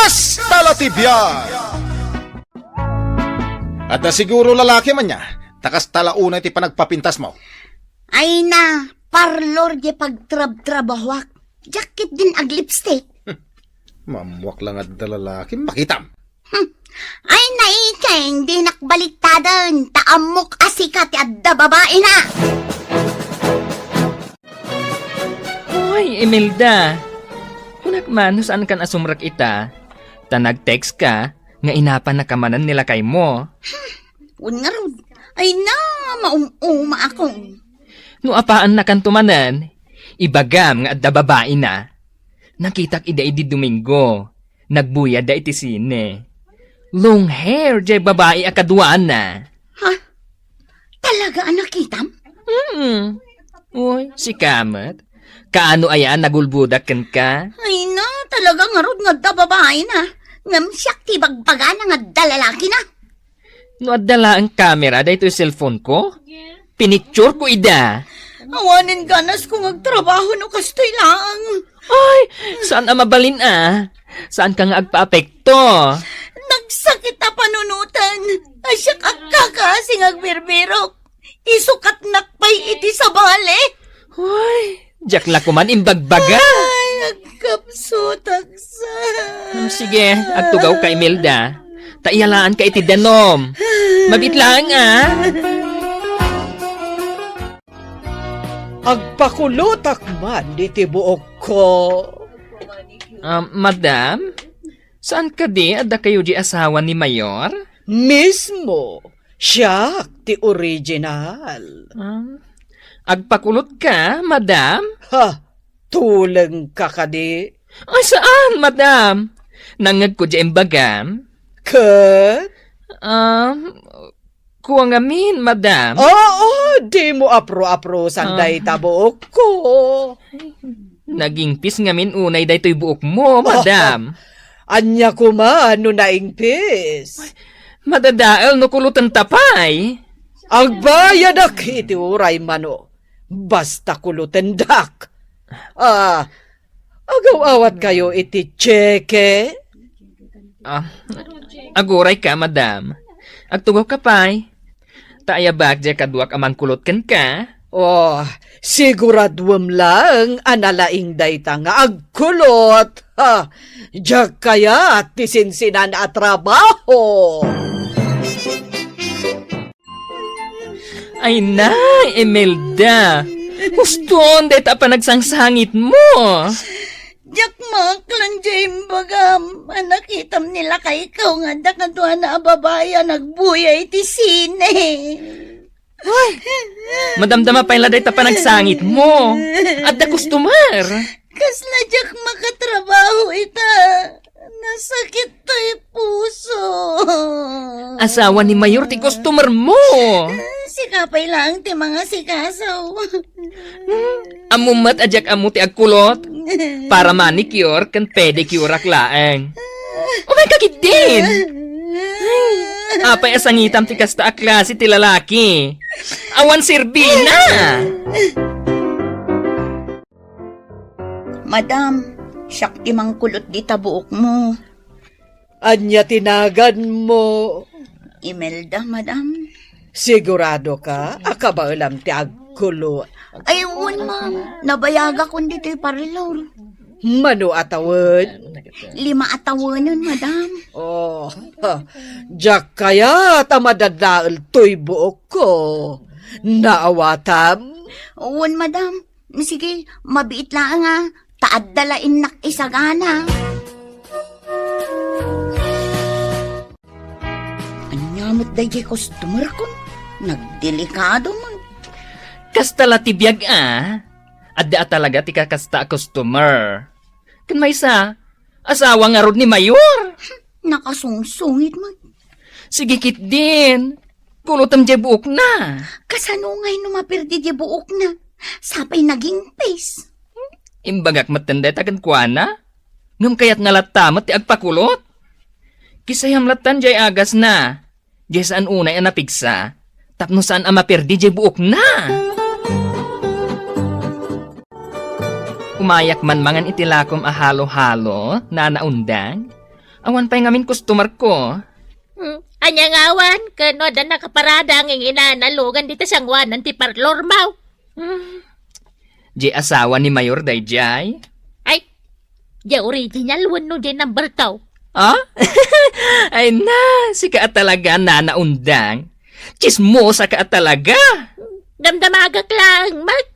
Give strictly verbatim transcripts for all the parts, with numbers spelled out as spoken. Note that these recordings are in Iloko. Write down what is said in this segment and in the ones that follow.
Kasta la ti biag! Adda siguro lalaki man nia, ta kasta la unay ti panagpapintasmo. Ay na, parlor di pagtrabtrabahuak. Diak ketdin aglipstick. Mammuak lang adda lalaki, makitam. Hmm. Ay, naikeng, dinak baliktaden, ta ammok a sika ti adda babaina. Hoy, Imelda! Kunak man, no saankan a sumrek ita, ta nag-text ka nga inapannaka manen ni lakaymo. Wen ngarud, ay na, maum-uma ako. No apaannakanto manen, ibagam nga adda babaina. Nakitak ida idi Domingo. Nagbuyadda iti sine. Long hair jay babai a kaduana. Ha? Talaga a nakitam? Hmm. Uy, sika met. Kaano aya a nagulbodak kenka? Ay na, talaga ngarud nga adda babaina. Ngem siak ti bagbagana nga adda lalakina. No adda laeng kamera daytoy cellphone ko, pinicture ko ida. Awanen ganas ko nga agtrabaho no kastoy laeng. Ay, saan a mabalin a? Saan ka nga agpaapekto? Nagsakit a panunoten. Ay, siak agkakaasi nga agbirbirok. Isukatnak pay iti sabali. Hoy, diak la koman imbagbaga. Ay, agkapsutak sa. Hmm, sige, agtugaw ka, Imelda. Ta iyalaanka iti danum. Mabit laeng, a. Agpakulotak man iti buokko. Ah, madam, saan kadi adda kayo di asawa ni Mayor? Mismo. Siak ti original. Ah, agpakulot ka, madam? Ha, tuleng ka kadi? Ay, saan, madam? Nangngegko di imbagam. Ket? Ah, kua ngamin, madam. Oo, dimo apro-aprosan Ah. dayta buokko. Nagingpis ngamin unay daytoy buokmo, madam. Ania koma no naingpis? Madadael no kulotenta pay. Agbayadak iti uray mano. Basta kulotendak. Ah, agaw-awatkayo iti tseke? Ah, aguray ka, madam. Agtugaw ka pay. Ta ayabak diay kaduak a mangkulot kenka. Oh, siguraduem laeng a nalaing dayta nga agkulot. Ha, diak kayat ti sinsinan a trabaho. Ay na, Imelda. Huston, dayta a panagsangsangitmo. Diak maaklan diay imbagam a nakitam ni lakayko nga adda kaduana a babai a nagbuya iti sine. Hoy! Madamdama pay la dayta panagsangitmo. Adda customer. Kasla diak makatrabaho ita. Nasakit toy puso. Asawa ni Mayor ti customermo. Sika pay laeng ti mangasikaso. Hmm, ammom met a diak ammo ti agkulot. Para manicure ken pedicure-ak laeng. Umayka ketdin. Ay, apay a sangitam ti kasta a klase ti lalaki? Awan serbina. Madam, siak ti mangkulot dita buokmo. Ania ti naganmo? Imelda, madam. Sigurado ka a kabaelam ti agkulot? Ay, wen, ma'am. Nabayagakon ditoy parlor. Mano a tawen? Lima a tawenen, madam. Oh, diak kayat a madadael toy buokko. Naawatam? Wen, madam. Sige, mabiit laeng a, ta adda la innak isagana. Ania met daydiay customerkon? Nagdelikado man. Kasta la ti biag a. Adda a talaga ti kakasta a customer. Ken maysa, asawa ngarud ni Mayor. Nakasungsungit man. Sige ketdin. Kulotem diay buokna. Kasano ngay no maperdi diay buokna? Sapay nagingpis. Imbagak metten dayta kenkuana. Ngem kayatna latta met ti agpakulot. Kisayam lattan diay agasna. Diay saan unay a napigsa. Tapno saan a maperdi diay buokna. Umayak man mangan iti lakom a halo-halo, Nana Undang. Awan pay ngamin customer ko. Hmm, ania nga awan? Ken no adda nakaparada nga ing-inanalugan dita sangoanan ti parlor mo? Hmm. Di asawa ni Mayor daydiay? Ay, di original wenno di number two? Ah? Ay na, sika a talaga, Nana Undang. Chismosa ka a talaga. Damdamagak lang, Mark.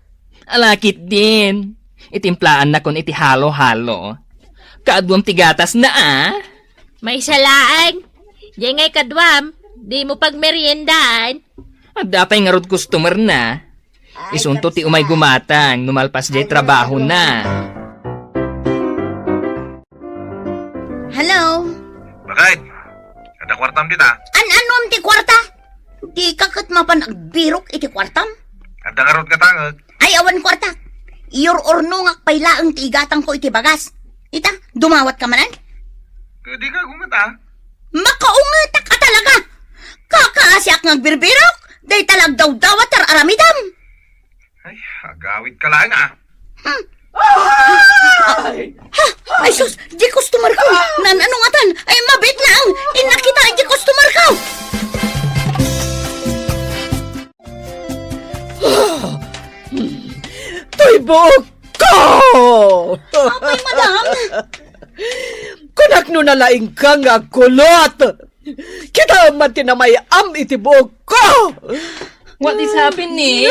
Alakit din. Itimplaan na kun iti halo-halo. Kaaduam ti gatas na, ah. Maysa laeng. Di ngay kaduam. Di mo pagmeriendaan. Adda pay ngarud customer na. Isunto ti umay gumatang no malpas jay trabaho na. Hello? Bakit? Adda kuartam dita? An-anom ti kuarta? Di ka ket mapan agbirok iti kuartam? Adda ngarud nga tangek. Ay, awan kuarta. Iyur-urnongak pay laeng ti igatangko iti bagas. Ita, dumawat ka manen? Pwede ka gumata? Makaungetak a talaga! Kakaasiak nga agbirbirok, dayta la agdawdawat ti ar-aramidam. Ay, agawid ka laeng, ah. Hmm. Ay! Ha? Ay, sus! Di customer ko! Nan-ano ngatan? Ay, mabit lang! Inakita, di customer ko! Toy buok ko! Apay, madam? Kunak no nalaing ka nga agkulot! Kitaem man ti namay-am iti buok ko! What is happening?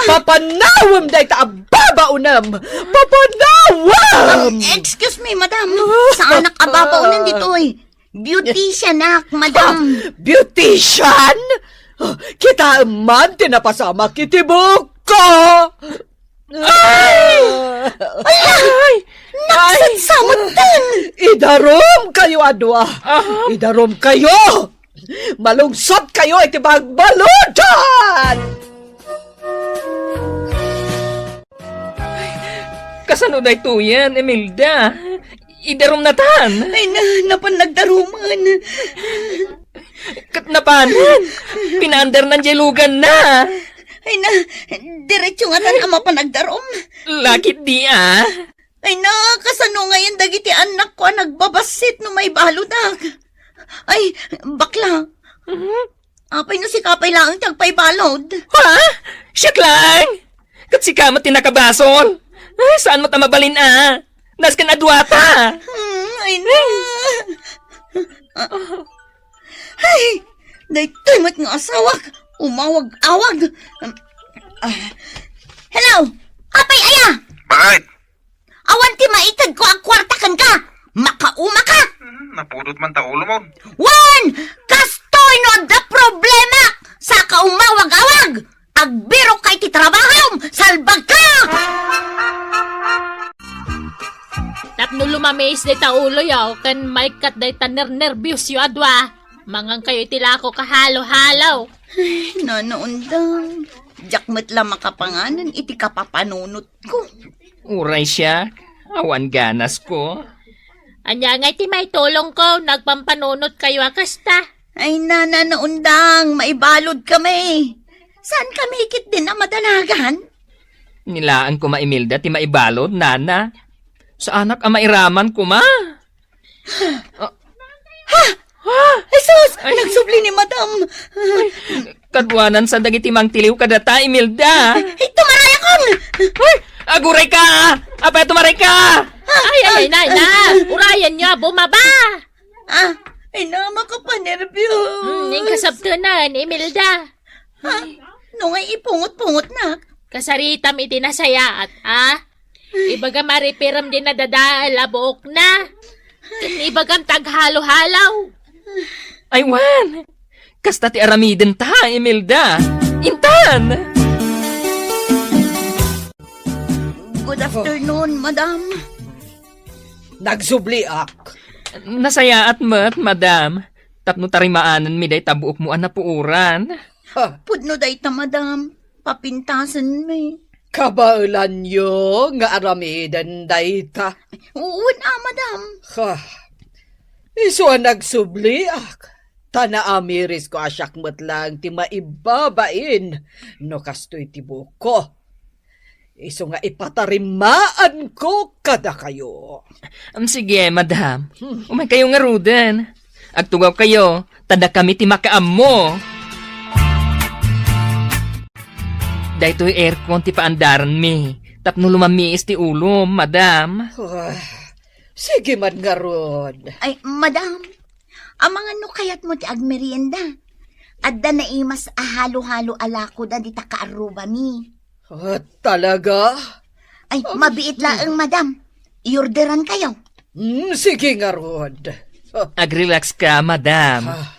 Papanawem dayta a babaonem! Papanawem! Excuse me, madam. Saanak a babaonen ditoy. Beautician ak, madam. Ha? Beautician? Kitaem man ti napasamak iti buok ko! Ay! Ay! Ay! Naksatsamot din! Idarom kayo a dua! Ah. Idarom kayo! Malungsot kayo iti bagbaludan! Kasano daytoyen, Imelda? Idarom natan? Ay na, napan nagdaruman. Ket napanen? Pinaandernan jay luganna. Ay na, diretso ngatan a mapan nagdarum. Lakit di, ah. Ay na, kasano ngayen dagiti annakko a nagbabassit no maibaludak? Ay, bakla. Mhm. Apay no sika pay laeng ti agpaibalud? Ha? Siak laeng? Ket sika met ti nakabasol? Ay, saan met a mabalin a? Nasken a duata. Hmm, ay na. Ay, daytoy met nga asawak. Umawag-awag. Ah, hello? Apay aya? Bakit? Awan ti maitedko a kuarta kenka. Makauma ka. Hmm, napudot man ta ulo mo. Wen, kastoy no adda problema, saka umawag-awag. Agbirok ka iti trabahom, salbag ka! Tapno lumamis dayta uloyo, ken maikkat dayta nernerbiosyo a dua, mangan kayo iti lako kahalo-halo. Ay, Nana Undang, diak met la makapanganen iti kapapanunotko. Uray siak, awan ganasko. Ania ngay ti maitulongko no agpampanunot kayo a kasta? Ay, Nana Undang, maibalud kami. Saan kami ket din a madanagan? Nilaanko, Imelda, ti maibalud, Nana. Saanak a mairaman koma. Ah. Ha? Ha? Jesus! Ay. Nagsubli ni Madam. Ay, kaduanan sa dagiti mangtiliw kadata, Imelda. Ay, tumaray akon! Ay, aguray ka! Apay, tumaray ka! Ay, ay, ay, nay, na! Urayan niyo, bumaba! Ah, ay na, makapanerbios. Hmm, yung kasabtunan, Imelda. Ha? No nga ipungot-pungot na? Kasaritam iti nasayaat, a? Ibagam a ripiram di nadadael a buokna. Ken ibagam ti aghalo-halaw. Ay, wen! Kasta ti aramiden ta, Imelda. Intan! Good afternoon, madam. Nagsubliak. Nasayaat met, madam. Tapno tarimaanenmi dayta buokmo a napuoran. Ha? Pudno dayta, madam. Papintasenmi. Kabaelanyo nga aramiden dayta? Wen a, madam. Ha. Isu a nagsubliak. Ta naamirisko a siak met laeng ti maibabain no kastoy ti buokko. Isu nga ipatarimmaanko kadakayo. Am, sige, madam. Hmm. Umaykayo ngaruden. Agtugawkayo, ta dakami ti makaammo. Daytoy aircon ti paandaranmi tapno lumammiis ti ulom, madam. Ah, sige man ngarud. Ay, madam, amangan no kayatmo ti agmerienda? Adda naimas a halo-halo a lakoda dita kaarrubami. Ah, talaga? Ay, um, mabiit laeng, madam. Iorderankayo. Hmm, sige ngarud. Ah. Agrelax ka, madam. Ah.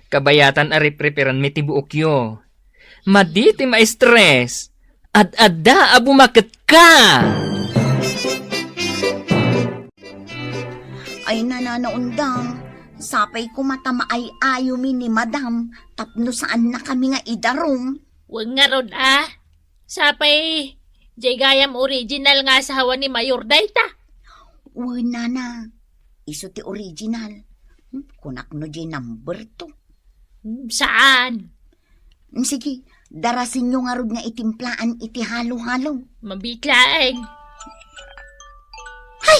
Kabayatan a ripreperanmi ti buokyo. Madi ti ma-stress. Ad-adda a bumaket ka! Ay, Nana Undang, sapay koma ta maay-ayomi ni Madam tapno saannakami nga idarum. Wen ngarud a, sapay diay gayam original nga asawa ni Mayor dayta. Wen, Nana, isu ti original. Hmm, kunak no diay number two. Hmm, saan? Mm, sige, darasenyo ngarud nga itimplaan iti halo-halo. Mabiit laeng. Hay!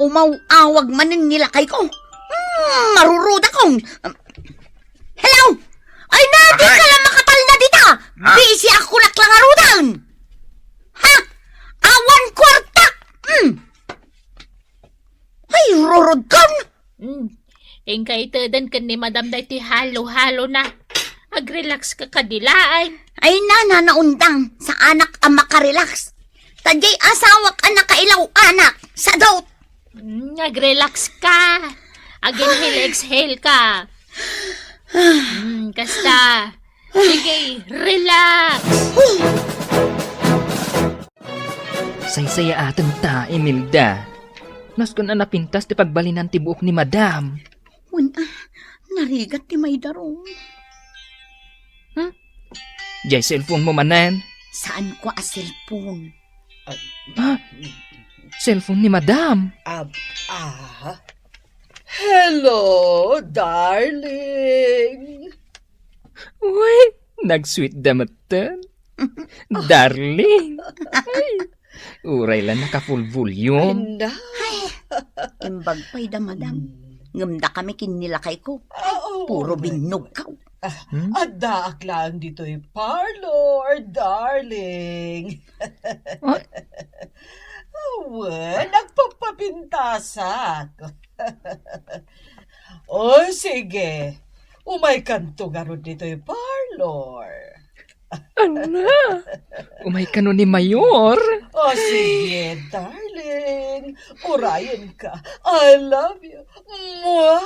Umaw-awag manen ni lakayko. Mm, marurudakon. Hello? Ay, na, di ka lang makatalna dita. Ha? Busy ako, kunak lang ngaruden. Ha? Awan kwarta. Mm. Ay, rurudkon. Mm. Inka iteden ken ni Madam daytoy halo-halona. Agrelax ka kadi laeng. Ay, Nana Undang, saanak a makarelax. Ta diay asawak a nakailaw anak, sadot. Mm, agrelax ka. Aginhale-exhale ka. Mm, kasta. Sige, relax. Saysayaaten ta, Imelda. Nasken a napintas ti pagbalinan ti buok ni Madam. Wen, ah, narigat ti maidarum. Hmm? Diay cellphone mo manen? Saan ko a cellphone? Ah, cellphone ni Madam. Ab-, ah. Hello, darling. Uy, nag-sweet da metten. Darling. Ay, uray la naka-full volume. Ay, na. Ay, imbag pay da, Madam. Hmm. Ngem dakami ken ni lakayko. Ah, oo. Puro binnogkaw. Ah, hmm? Addaak laeng ditoy parlor, darling. Ah? Wen, nagpapapintasak. O, sige. Umaykanto ngarud ditoy parlor. Ana, umay kano ni Mayor? O, sige, darling. Urayenka. I love you. Mwah!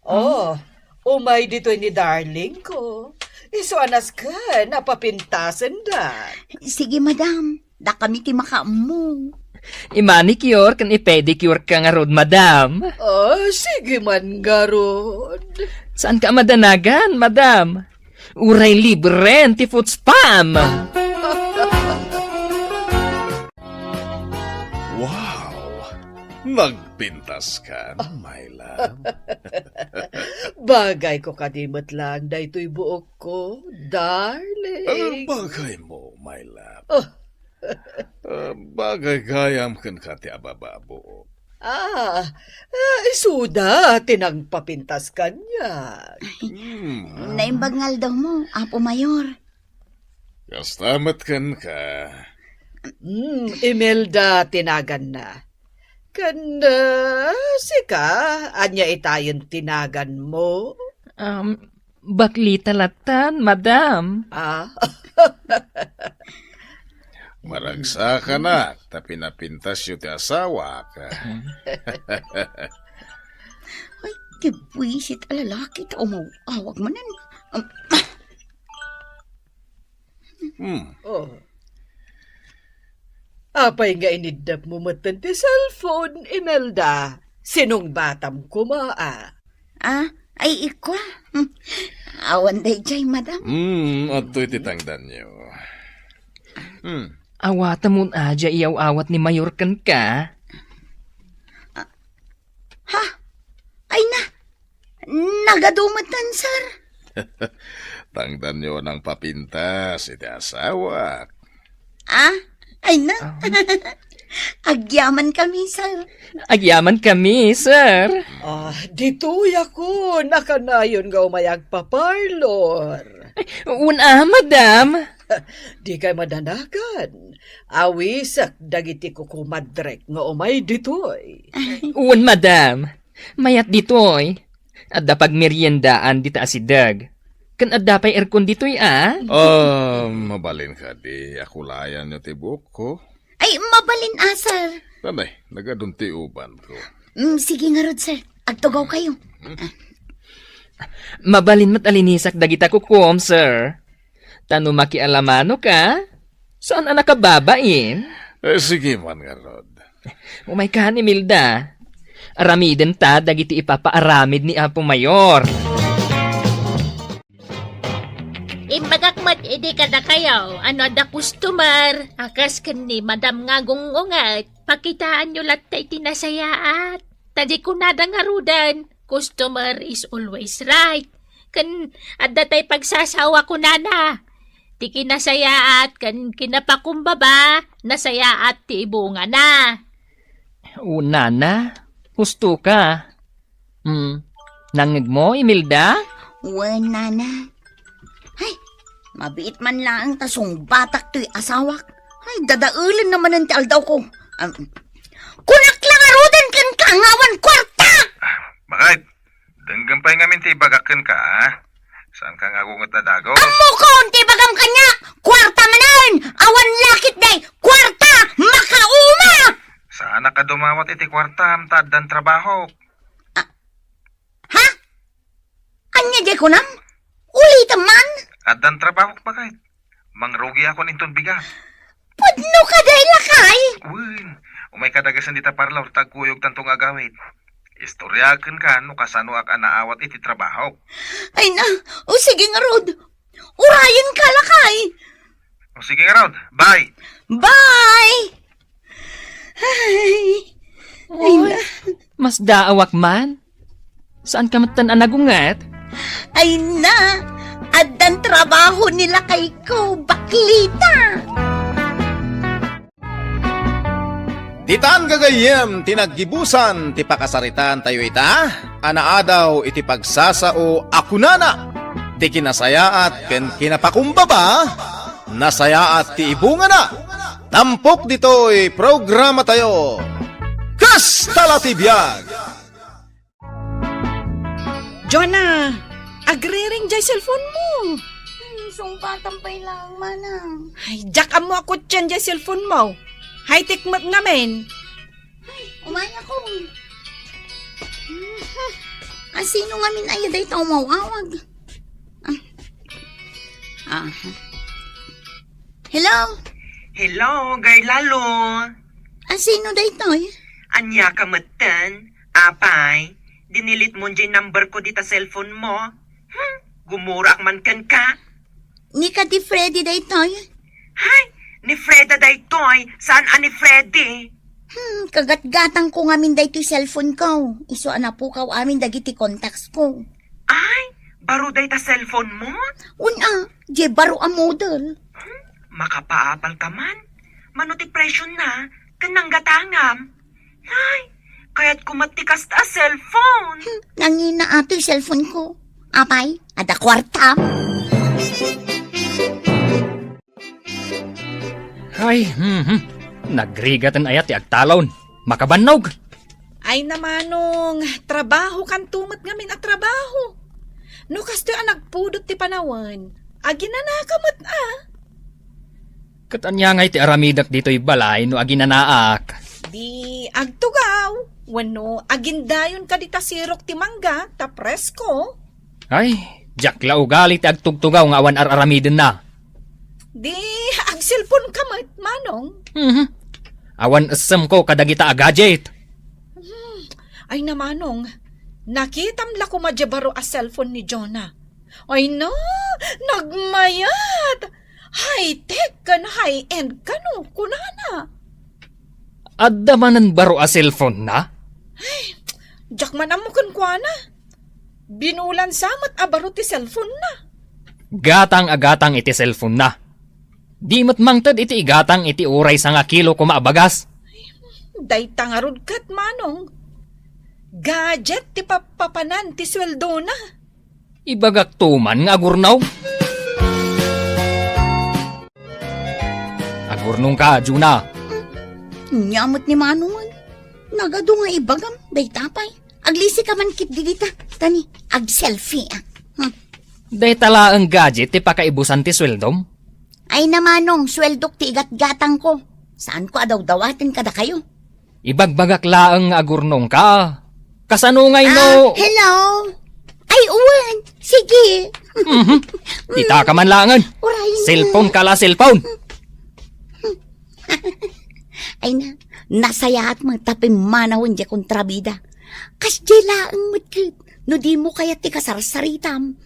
Oh, umay ditoy ni darling ko. Isu a nasken a papintasenda. Sige, Madam. Dakami ti makaammo. I-manicure ken i-pedicure ka ngarud, Madam. Oh, sige man ngarud. Saan ka a madanagan, Madam? Uray libren ti foot spam. Wow! Nagpintas ka, my love. Bagay ko kadi met laeng daytoy buok ko, darling. Ah, bagay mo, my love. Oh. Ah, bagay gayam kenka ti ababa a buok. Ah, ah, isuda ti nangpapintas kaniak. Hmm. Naimbag nga aldawmo, Apo Mayor. Kasta met kenka. Hmm, Imelda ti naganna. Ken, ah, sika, ania itayon ti naganmo? Um, Baklita lattan, Madam. Ah? Maragsakanak, ta pinapintasyo ti asawak. Ay, ti buisit a lalaki, ta umaw-awag manen. Um, Hmm. Oh. Apay nga iniddapmo metten ti cellphone, Imelda? Sinungbatam koma, a? Ah, ay, ikua. Hmm. Awan daydiay, Madam. Hmm, adtoy ti tangdanyo. Hmm. Awatam un a diay iyaw-awat ni Mayor kenka? Ah, ha? Ay na, nagadu metten, sir. Tangdanyo nangpapintas iti asawak. Ah? Ay na. Ah. Agyaman kami, sir. Agyaman kami, sir. Ah, ditoy ako, nakanayon nga umay agpa-parlor. Ay, una, madam. Dikay madanagan. Awisek dagiti kukumadrek nga umay ditoy. Wen, madam. Mayat ditoy. Adda pagmeriendaan dita asideg. Ken adda pay aircon ditoy, a? Ah, mabalin kadi a kulayanyo ti buokko? Ay, mabalin a, sir. Nanay, nagadun ti ubanko. Mm, sige ngarud, sir. Agtugaw kayo. Mabalin met a linisak dagita kukuam, sir. Ta no makialamanoka, saan a nakababain? Eh, sige man ngarud. Umayka, Imelda. Aramidenta dagiti ipapaaramid ni Apo Mayor. Imbagak met idi kadakayo, a no adda customer a kas ken ni Madam nga gung-unget, pakitaanyo latta iti nasayaat. Ta di kunada ngaruden, "Customer is always right." Ken adda tay pagsasawa kunana, "Ti kinasayaat ken kinapakumbaba, nasayaat ti ibungana." O, nana, husto ka. Hmm, nangngegmo, Imelda? Wen, nana. Ay, mabiit man laeng ta sungbatak toy asawak. Ay, dadaelen na manen ti aldawko. Am, kunak la ngaruden kenka nga awan kuarta! Ah, bakit? Denggem pay ngamin ti ibagak kenka, a? Saanka nga agunget a dagos? Ammokon ti ibagam kaniak! Kuarta manen! Awan lakit day! Kuarta! Makauma! Saanak a dumawat iti kuartam ta addan trabahok. Ah, ha? Ania diay kunam? Ulitem man? Addan trabahok, bakit? Mangrugiakon inton bigat. Pudno ka day, lakay? Wen, umayka dagessen dita parlor ta agkuyogtanto nga agawid. Istoriaken ka no kasanoak a naawat iti trabahok. Ay na, o sige ngarud. Urayenka, lakay. O sige ngarud, bye. Bye! Ay. Ay, Oy, na. Masdaawak man. Saanka metten a nagunget? Ay na, addan trabaho ni lakayko, baklita. Ditan gagayyem ti naggibusan ti pakasaritaan tayo ita, a naadaw iti pagsasao a kunana, ti kinasayaat ken kinapakumbaba, nasayaat ti ibungana. Tampok ditoy programa tayo. Kasta la ti biag. Jonah, agriring jay cellphone mo. Hmm, sungpatan pay lang, manang. Ay, diak ammo a kutsen jay cellphone mo. High-tech met ngamin. Ay, umayakon. Mhm. Asino ngamin aya dayta umaw-awag? Ah. Aha. Hello? Hello, Garlalo. Asino daytoy? Ania ka metten? Apay, dinilit mo jay number ko dita cellphone mo? Hmm, gumuraak man kenka. Ni Kadi Freddy daytoy? Hay, ni Freda daytoy, saan a ni Freddy? Hmm, kagatgatang ko ngamin daytoy cellphone ko. Isu a napukaw amin dagiti contacts ko. Ay, baro dayta cellphone mo? Una, di baro a model. Hmm, makapaapal ka man. Mano ti presyo na, ken nanggatangam? Ay, kayat ko met ti kasta a cellphone. Hmm, nangina atoy cellphone ko. Apay, adda kuarta. Ay, hmm, hmm. Nagrigaten aya ti agtalon. Makabannog. Ay na, manong, trabaho kanto met ngamin a trabaho. No kastoy a nagpudot ti panawen, aginanaka met a. Ket ania ngay ti aramidek ditoy balay no aginanaak? Di agtugaw, wenno agindayon ka dita sirok ti mangga ta presko. Ay, diak la ugali ti agtugtugaw nga awan ar-aramidenna. Di agselpon ka met, manong. Mhm. Awan essemko kadagita a gadget. Hmm. Ay na, manong, nakitam la koma diay baro a cellphone ni Jonah. Ay na, nagmayat! High-tech ken high-end kano, kunana. Adda manen baro a cellphone na? Ay, diak man ammo kenkuana. Binulan sa met a baro ti cellphone na. Gatang a gatang iti cellphone na. Di met mangted iti igatang iti uray sangakilo koma a bagas. Dayta ngarud ket, Manong. Gadget ti papapanan ti sueldona. Ibagakto man nga agurno. Agurnongka, Juna. Nia met ni Manong. Nagadu nga ibagam, dayta pay. Aglisika man ketdi dita. Tani, ag-selfie, ah. Hmm. Dayta laeng gadget ti pakaibusan ti sueldom? Ay na, Manong, sueldok ti igatgatangko. Saanko a dawdawaten kadakayo. Ibagbagak laeng nga agurnongka. Kasano ngay no Ah, hello? Ay, uwan. Sige. Mhm. Kita ka man laengen. Uray na. Cellphone ka la, cellphone. Ay na, nasayaat mo ta pimmanawen diay kontrabida. Kasdiay laeng met ket, no dimo kayat ti kasarsaritam.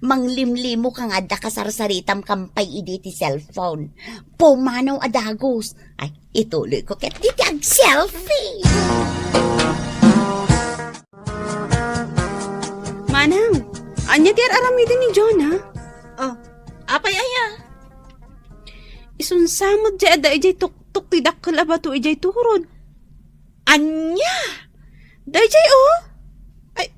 Manglimlimo ka nga adda kasarsaritam kam pay idi ti cellphone. Pumanaw a dagus. Ay, ituloy ko ket diti ag-selfie. Manang, ania ti ar-aramiden ni Jonah? Oh, apay aya? Isunsa met diay adda idiay tuktok ti dakkel a bato idiay turod. Ania? Daydiay, oh. Ay,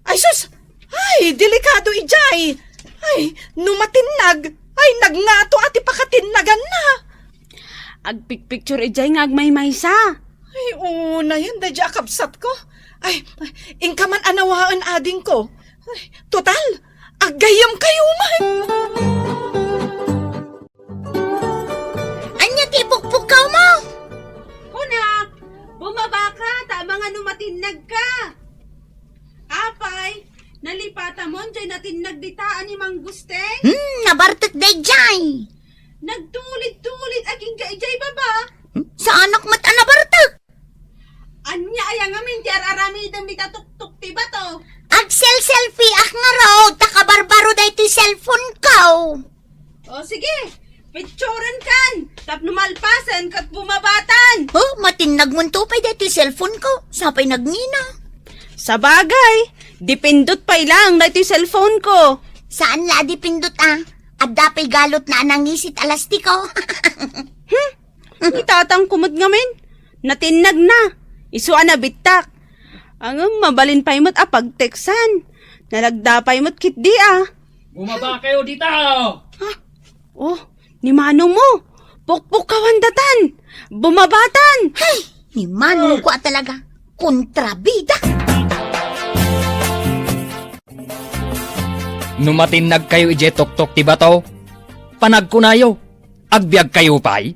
ay, sus! Ay, delikado idiay! Ay, no matinnag, ay, nagngato a ti pakatinnaganna. Agpikpicture idiay nga agmaymaysa. Ay, unayen daydiay a kabsatko. Ay, ay, inka man anawaen, adingko. Ay, total, aggayyemkayo man. Ania ti ipukpukkaw mo? Kunak, bumaba ka, ta amangan no matinnag ka. Apay, nalipatamon diay natinnag dita a ni Manggusteng? Hmm, nabartek daydiay. Nagtulid-tulid agingga idiay baba. Hmm, saanak met a nabartek. Ania aya ngamin ti ar-aramidem dita tuktok ti bato? Agselselfie ak ngarud, ta kabarbaro daytoy cellphone ko. O, sige, picturen kan, tapno malpasen ket bumabatan. Oh, matinnag man to pay daytoy cellphone ko, sapay nagngina. Sabagay, dipindot pay lang daytoy cellphone ko. Saan la a dipindot a? Adda pay galotna a nangisit a lastiko. Hmm? Ni tatangko met ngamin, natinnag na. Isu a nabittak. Ngem mabalin pay met a pagteksan. Nalagda pay met ketdi a. Bumaba kayo dita! Oh, ni manong mo. Pukpukkawan datan. Bumabatan. Hay, ni manong ko a talaga. Kontrabida. No matinnag kayo idiay tuktok ti bato, panagkunayo, agbiag kayo pay?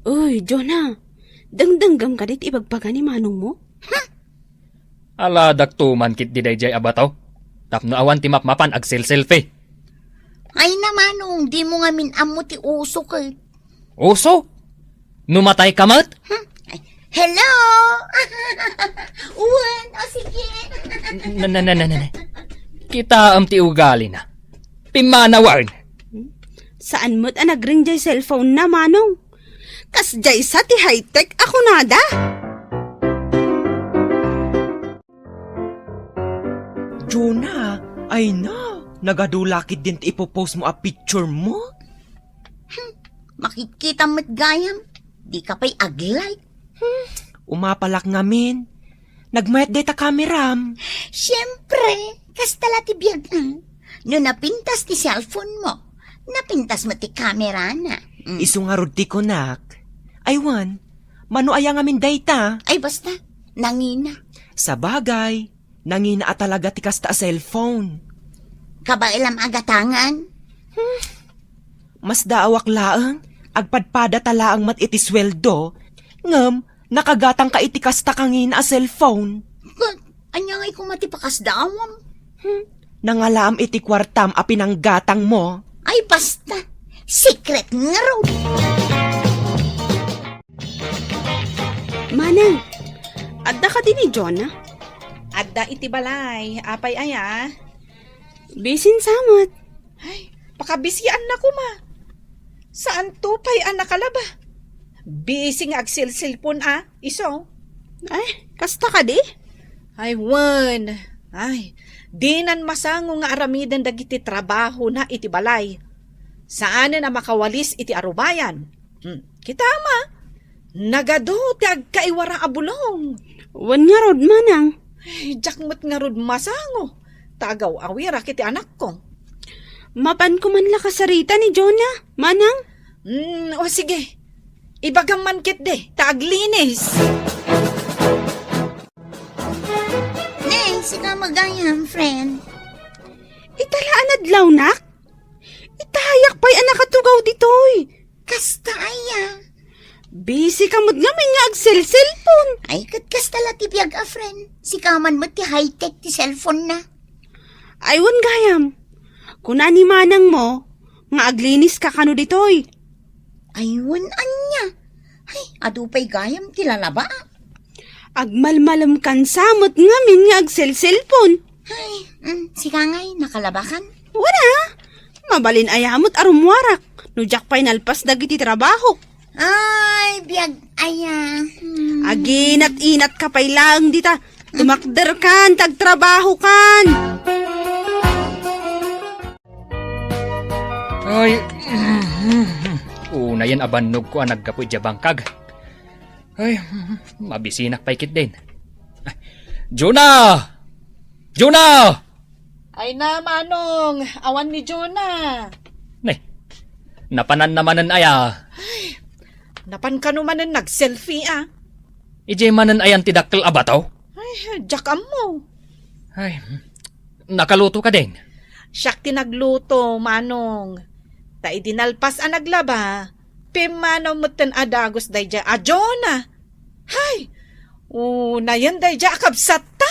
Uy, Jonah, dengdenggem kadi ti ibagbaga ni manong mo? Aladak to man ketdi daydiay a bato, tapno awan ti mapmapan agselselfie. Ay na, manong, dimo ngamin ammo ti uso ket. Uso? No matay ka met? Hmm? Ay, hello? Wen, o sige. Na, na, na, na, na, na. Kitaem ti ugalina. Pimmanawen. Saan met a nagring diay cellphone na, manong? Kasdiay sa ti high-tech a kunada. Jonah, ay na, nagadu la ketdin ti ipopost mo a picture mo? Hmm, makitkitam met gayam, dika pay ag-like. Hmm, umapalak ngamin. Nagmayat dayta kameram. Siempre, kasta la ti biag, hmm. No napintas ti cellphone mo, napintas met ti kamerana. Hmm. Isu ngarud ti kunak. Ay wen, mano aya ngamin dayta? Ay basta, nangina. Sabagay, nangina a talaga ti kasta a cellphone. Kabaelam a gatangan? Hmm. Masdaawak laeng, agpadpadata laeng met iti sueldo, ngem nakagatangka iti kasta kangina a cellphone. Ket, ania ngay koma ti pakasdaawam? Hmm. Nangalaam iti kuartam a pinanggatangmo. Ay, basta. Secret ngarud. Manang, adda kadi ni Jonah? Adda iti balay. Apay aya? Bisin sa met. Ay, pakabisian na koma. Saan to pay a nakalaba? Bisi nga agsilsilpon a, isu. Ay, kasta kadi? Ay, wen. Ay, dinan masango nga aramiden dagiti trabahona iti balay. Saanen a makawalis iti arubayan. Hmm, kita ma, nagadu ti agkaiwara a bulong. Wen ngarud, manang. Ay, diak met ngarud masango. Ta agaw-awirak iti anakko. Mapanko man la kasarita ni Jonah, manang. Hmm, o sige. Ibagam man ketdi, ta aglinis. Nay, sika magayam, friend. Ita la a nadlawnak? Itayak pay a nakatugaw ditoy. Kasta aya. Busy ka met ngamin nga agselselpon. Ay, ket kasta la ti biag a friend. Sika man met ti high-tech ti cellphone na. Ay, wen gayam. Kuna ni manang mo nga aglinis ka kano ditoy. Ay, wen ania. Ay, adu pay gayam ti lalaba. Agmalmalemkan sa met ngamin nga agselselpon. Ay, mm, sika ngay, nakalabakan? Wala. Mabalin aya met a rummuarak no diak pay nalpas dagiti trabaho. Ay, biag aya. Hmm. Aginat-inat ka pay laeng dita. Tumakder kan, tagtrabaho kan. Ay, unayen a bannogko a naggapu idiay bangkag. Ay, mabisinak pay ketdin. Jonah! Jonah! Ay na, Manong, awan ni Jonah. Ne, napanan na manen aya? Ay, napan kano manen nag-selfie, ah. Idiay manen ayan ti dakkel a bato? Ay, diak ammo. Ay, nakaluto ka din? Siak ti nagluto, Manong. Ta idi nalpas a naglaba, pimmanaw metten a dagus daydiay a Jonah. Hay! Unayen daydiay a kabsatta.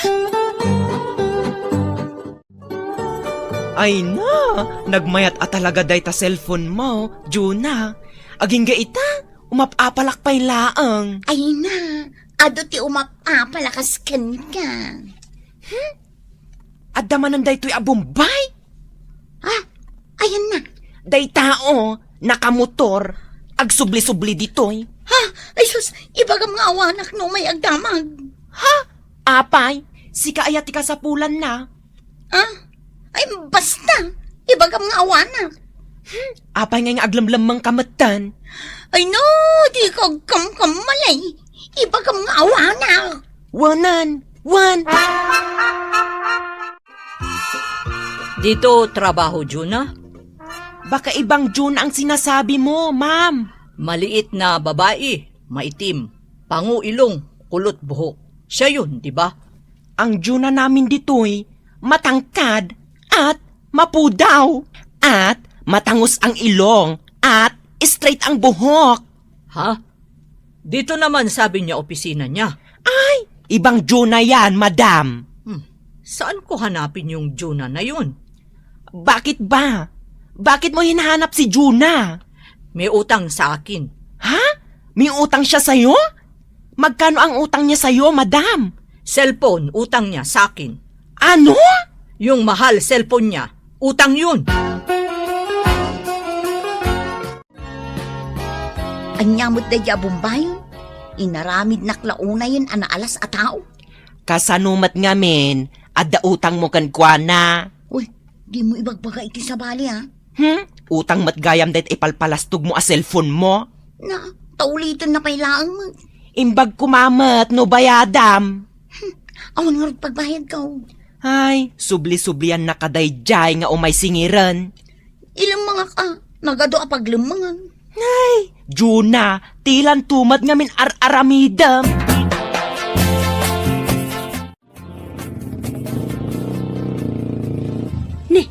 Ay na, nagmayat a talaga dayta cellphone mo, Jonah. Agingga ita, umap-apalak pay laeng. Ay na, adu ti umap-apalakas kenka. Hmm? Adda manen daytoy a Bombay? Ah, ayan na. Dayta, o, nakamotor, agsubli-subli ditoy. Ha? Ay sus, ibagam nga awanak no may agdamag. Ha? Apay, sika aya ti kasapulan na. Ah? Ay, basta, ibagam nga awanak. Hmm, apay ngay nga aglemlemmeng ka metten? Ay no, di ka agkamkammalay. Ibagam nga awanak. Wanan, wan. Dito trabaho, Juna? Baka ibang Juna ang sinasabi mo, ma'am. Maliit na babae, maitim, pango ilong, kulot buhok. Siya yun, di ba? Ang Juna namin ditoy, matangkad at mapudaw at matangos ang ilong at straight ang buhok. Ha? Dito naman sabi niya opisina niya. Ay, ibang Juna yan, madam. Hmm. Saan ko hanapin yung Juna na yun? Bakit ba? Bakit mo hinahanap si Juna? May utang sa akin. Ha? May utang siya sa'yo? Magkano ang utang niya sa'yo, madam? Cellphone, utang niya sa akin. Ano? Yung mahal cellphone niya, utang yun. Ania met daydiay a Bombay? Inaramidnak la unayen a naalas a tao. Kasano met ngamin, adda utangmo kenkuana? Uy, dimo ibagbaga iti sabali, a. Hmm? Utang met gayam dayta ipalpalastogmo a cellphone mo? Na, ta ulitenna pay laeng met. Imbag koma met no bayadam. Hmm, awan ngarud pagbayadko. Ay, subli-subliannaka daydiay nga umay singiren. Ilemmengak a, nagadu a paglemmengan. Ay, Juna, ti lanto met ngamin ar-aramidem. Ni,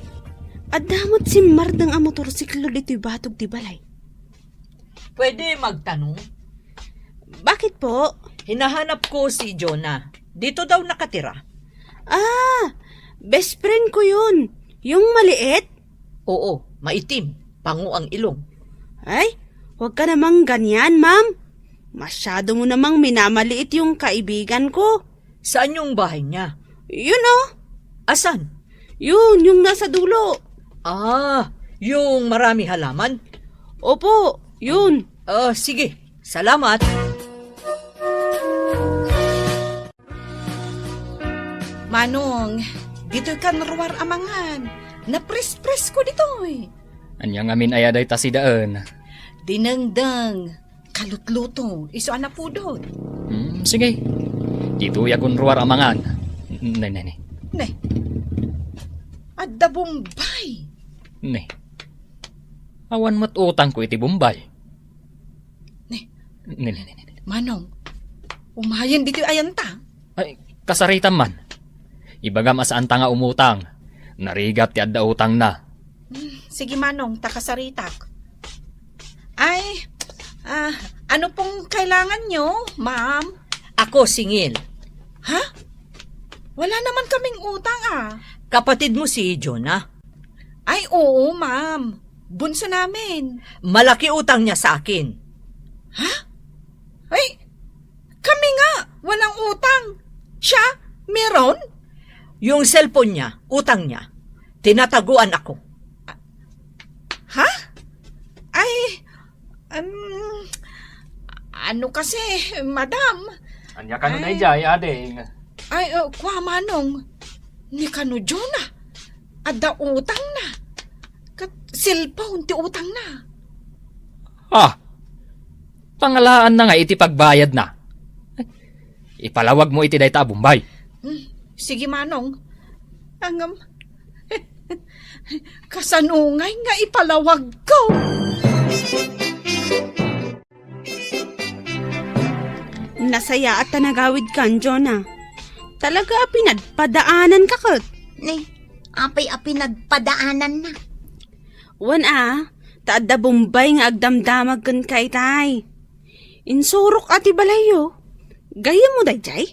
adda met simmardeng a motorsiklo ditoy batog ti balay. Pwede magtanong? Bakit po? Hinahanap ko si Jonah. Dito daw nakatira. Ah, best friend ko yun. Yung maliit? Oo, maitim. Pango ang ilong. Ay, huwag ka namang ganyan, ma'am. Masyado mo namang minamaliit yung kaibigan ko. Saan yung bahay niya? Yun, oh. Asan? Yun, yung nasa dulo. Ah, yung marami halaman? Opo, yun. Ah, sige. Salamat. Manong, ditoy kan ruar a mangan. Napres-pres ko ditoy. Ania ngamin aya dayta sidaen? Dinengdeng, kalutluto, isu a napudot. Hmm, sige. Ditoy a gunruar a mangan. Ne, ne, ne. Ne. Adda Bombay. Ne. Awan met utangko iti Bombay. Ne. Ne, ne, ne, ne. Manong, umayen ditoy ayanta. Ay, kasaritam man. Ibagam a saanta nga umutang. Narigat ti adda utangna. Hmm, sige, Manong, ta kasaritak. Ay, ah, ano pong kailangan nyo, ma'am? Ako, singil. Ha? Wala naman kaming utang, ah. Kapatid mo si Jonah? Ay, oo, ma'am. Bunso namin. Malaki utang niya sa akin. Ha? Ay, kami nga, walang utang. Siya, meron? Yung cellphone niya, utang niya. Tinataguan ako. Ha? Ay, um, ano kasi, madam? Ania kano Ay. Daydiay, ading? Ay, uh, kwa manong. Ni kano Jonah? Adda utang na. Kat cellphone ti utang na. Ah, pangalaanna nga iti pagbayadna. Ipalawag mo iti dayta a Bombay. Hmm, sige, manong. Ngem, kasano ngay nga ipalawag ko? Nasayaat ta nagawidkan, Jonah. Talaga a pinadpadaananka ket. Ne, apay a pinadpadaananna? Wen a, ta adda Bombay nga agdamdamag kenka itay. Insurok a ti balayyo. Gayyemmo daydiay?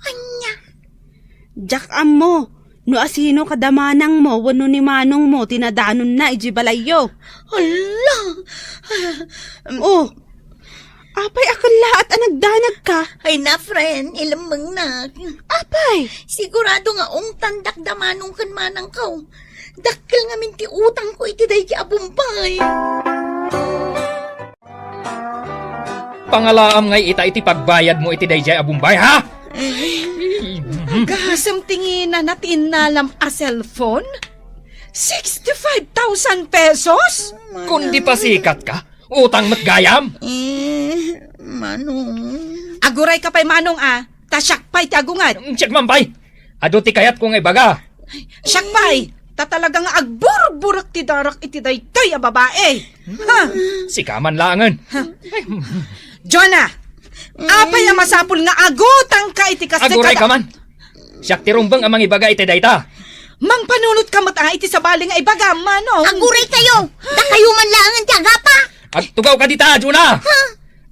Ania? Diak ammo no asino kada manangmo wenno ni manongmo ti nadanonna idiay balayyo. Hala! Oh, apay a kellaat a nagdanagka? Ay na, friend, ilemmengnak. Apay? Sigurado nga ungtandak da manong ken manangko. Dakkel ngamin ti utangko iti daydiay a Bombay. Pangalaam ngay ita iti pagbayadmo iti daydiay a Bombay, ha? Ay, agasem ti nginana ti innalam a cellphone? Sixty-five thousand pesos? Kundi pasikatka, utang met gayam. Eh, manong. Agurayka pay, manong, a. Ta siak pay ti agunget. Siak man pay. Adu ti kayatko nga ibaga. Siak pay, ta talaga nga agburburek ti darak iti daytoy a babae. Ha? Sika man laengen. Ha? Jonah, apay a masapul nga agutangka iti kas-, Aguray ka man. Siak ti rumbeng a mangibaga iti dayta. Mangpanunot ka met a iti sabali nga ibaga, manong. Aguray kayo! Dakayo man laengen ti agapa! Agtugaw ka dita, Jonah! Ha?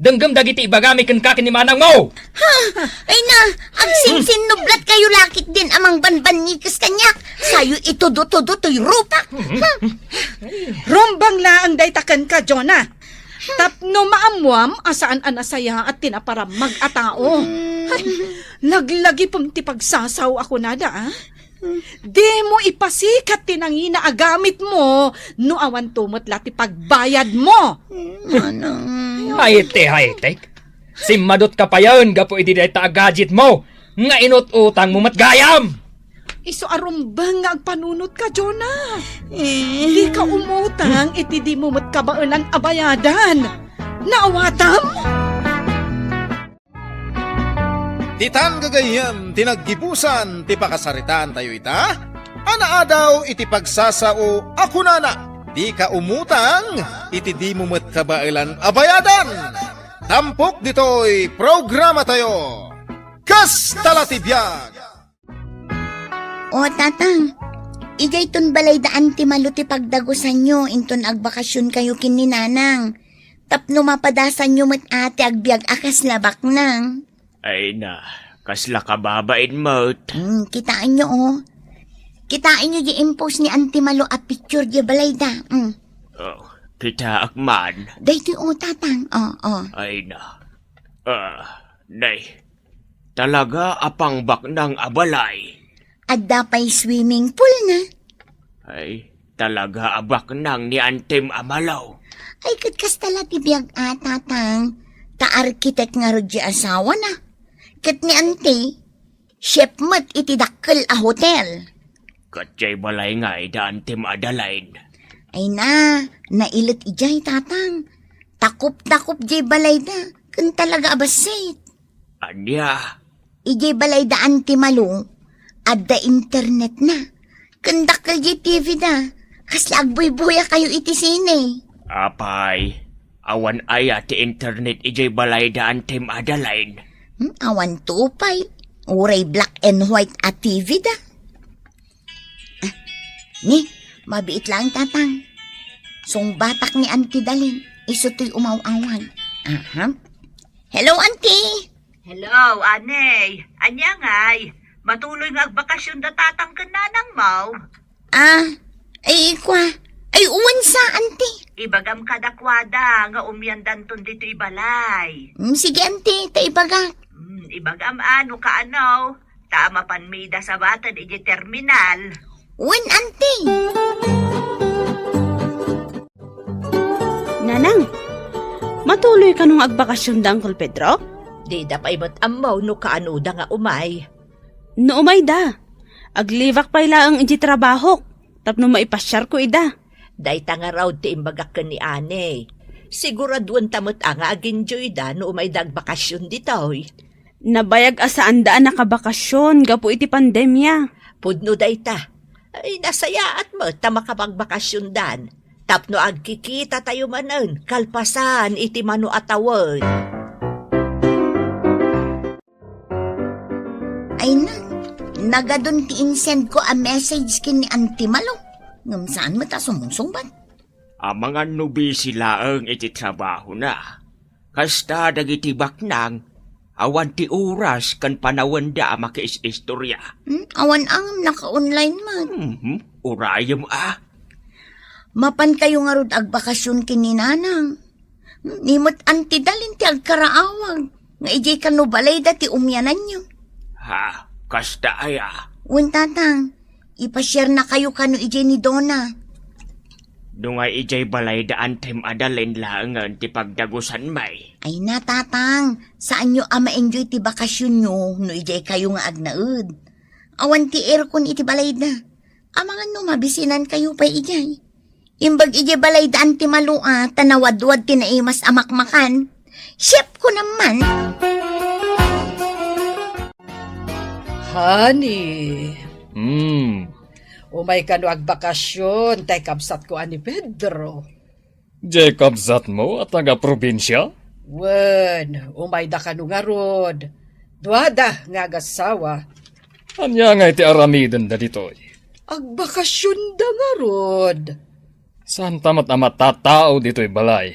Denggem dagiti ibagami kenka ken ni manangmo. Ha? Ay na, agsinsinnublat kayo lakit din a mangbanbannikes kaniak. Sayo itudo-tudo toy rupak. Ha? Rumbeng laeng dayta kenka, Jonah. Tapno maammuam a saan a nasayaat ti naparamag a tao. Ay, laglagipem ti pagsasao a kunada, a. Dimo ipasikat ti nangina a gamitmo no awanto met la ti pagbayadmo. Manang. Ay, ti, ay, ti. Simmadutka payen gapu idi dayta a gadgetmo nga inut-utangmo met gayam. Isu a rumbeng nga agpanunotka, Jonah. Eh. Dika umutang iti dimo met kabaelan a bayadan. Naawatam? Ditan gagayyem ti naggibusan ti pakasaritaantayo ita a naadaw iti pagsasao a kunana, "Dika umutang iti dimo met kabaelan a bayadan." Tampok ditoy programatayo, Kasta la ti biag. O, Tatang, idiay ton balay daan ti malo ti pagdagusanyo, inton agbakasionkayo ken ni Nanang. Tapno mapadasanyo met a ti agbiag a kasla baknang. Ay na, kasla kababain met. Hmm, kitaenyo, o. Kitaenyo di impose ni Auntie Malo a picture di balayda. Hmm. O, kitaak man. Daytoy, o, Tatang. O, o. Ay na. Ah, nay. Talaga a pangbaknang a balay. Adda pay swimming pool na. Ay, talaga a baknang ni Antem a Malo. Ay, ket kasta la ti biag a, Tatang. Ta arkitek ngarud ti asawana. Ket ni Ante, chef met iti dakkel a hotel. Ket jay balay ngay da Antem Adaline. Ay na, nailet idiay, Tatang. Takop-takop diay balayda, ken talaga a bassit. Ania? Idiay balayda Auntie Malu, adda internetna. Ken dakkel diay T V da. Kasla agbuybuya kayo iti sine. Apay, awan aya ti internet idiay balayda Auntie Madeline? Hmm, awan to pay. Uray black and white a T V da. Ah, ni, mabiit laeng, Tatang. Sungbatak ni Auntie Dalin, isu toy umaw-awag. Aha. Hello, Auntie! Hello, Anay. Ania ngay? Matuloy nga agbakasyon da tatang ken nanang mo? Ah, ay, kwa. Ay, uwan sa, Auntie. Ibagam kadakwada nga umiandanton ditoy balay. Mm, sige, Auntie, ta ibagak. Mm, ibagam ano kaano. Ta mapan mi da sabaten iti terminal. Wen, Auntie. Nanang, matuloy kano nga agbakasyon da Uncle Pedro? Dida pay met ammo no kaano da nga umay. No umay da, aglibak pay laeng iti trabahok tapno maipasiarko ida. Dayta ngarud ti imbagak ken ni Anay. Siguraduenta met a nga agenjoy da no umay da agbakasyon ditoy. Nabayag a saan da a nakabakasyon gapu iti pandemia. Pudno dayta. Ay, nasayaat met ta makapagbakasyon dan. Tapno agkikita tayo manen, kalpasan iti mano a tawen. Ay na, nagadun ti insend ko a message ken ni Auntie Malo. Ngem saan met a sumusubat. Amangan no busy laeng iti trabahona. Kasta dagiti baknang, awan ti oras ken panawenda a makiis-istorya. Hmm, awan a ngem naka-online man. Mhm, urayem a. Mapan kayo ngarud agbakasyon ken ni Nanang. Hmm, ni met Auntie Dalin ti agkaraawag nga idiay kano balayda ti umiananyo. Ha, kasta aya? Wen, Tatang. Ipasiarna kayo kano idiay ni Dona. Nungay idiay balayda Antem a Dalin laengen ti pagdagusanmi. Ay na, Tatang, saanyo a ma-enjoy ti bakasyonyo no idiay kayo nga agnaed. Awan ti aircon iti balayda. Amangan no mabisinan kayo pay idiay. Imbag idiay balayda Antem a Lua, ta nawadwad ti naimas a makmakan. Chef ko naman. Honey. Hmm. Umay kano agbakasyon, tay kabsatko a ni Pedro. Jay kabsatmo a taga-probinsia? Wen, umayda kano ngarud. Duada nga agasawa. Ania ngay ti aramidenda ditoy? Agbakasyonda ngarud. Saanta met a matattao ditoy balay.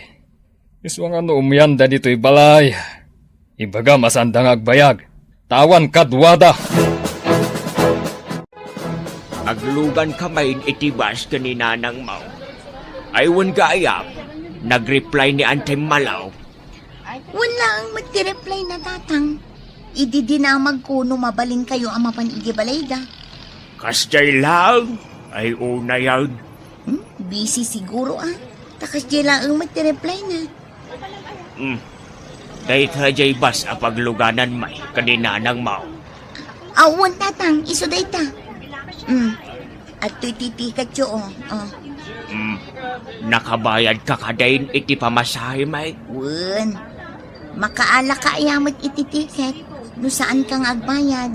Isuna nga no umianda ditoy balay, ibagam a saanda nga agbayag, ta awan kaduada. Aglugan kami iti bus ken ni Nanang Mau. Ay wen gayam, nag-reply ni Antem Malaw. Wen laeng met ti reply na, Tatang. Idi dinamagko no mabalin kayo a mapan iti balayda. Kasdiay laeng, ay unayan. Hmm? Busy siguro, ah. Ta kasdiay laeng met ti reply na. Hmm. Dayta jay bus a paglugananmi ken ni Nanang Mau. Awan, Tatang, isu dayta. Hmm. Adtoy ti ticketyo, oh. Oh. Hmm. Nakabayadka kadin iti pamasahemi? Wen. Makaalaka aya met iti ticket no saanka nga agbayad.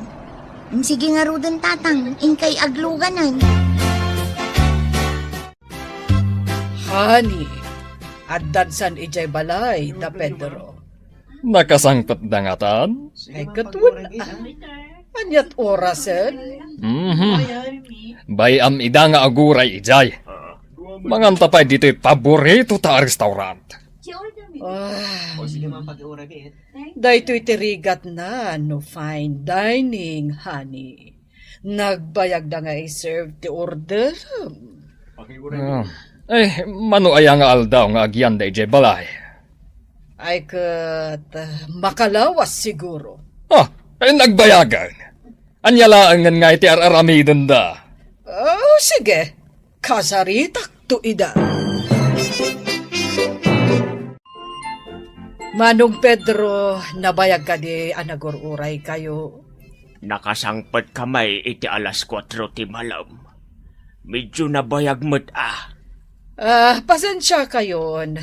Hmm, sige ngaruden, Tatang, inkay agluganan. Honey, addan san idiay balay da Pedro? Nakasangpetda ngatan? Ay, ket wen, ah, aniat orasen? Mhm. Bay-am ida nga aguray idiay. Manganta pay ditoy paborito ta a restaurant. Ah. Daytoy ti rigatna no fine dining, honey. Nagbayagda nga i-serve ti order. Ah. Eh, mano aya nga aldaw nga agyanda idiay balay? Ay ket, ah, makalawas siguro. Ah, eh, nagbayagan. Ania laengen nga iti ar-aramidenda? Oh, sige. Kasaritakto ida. Manong Pedro, nabayag kadi a nagur-uray kayo? Nakasangpet kami iti alas kuatro ti malem. Medyo nabayag met a. Ah, pasensiakayon.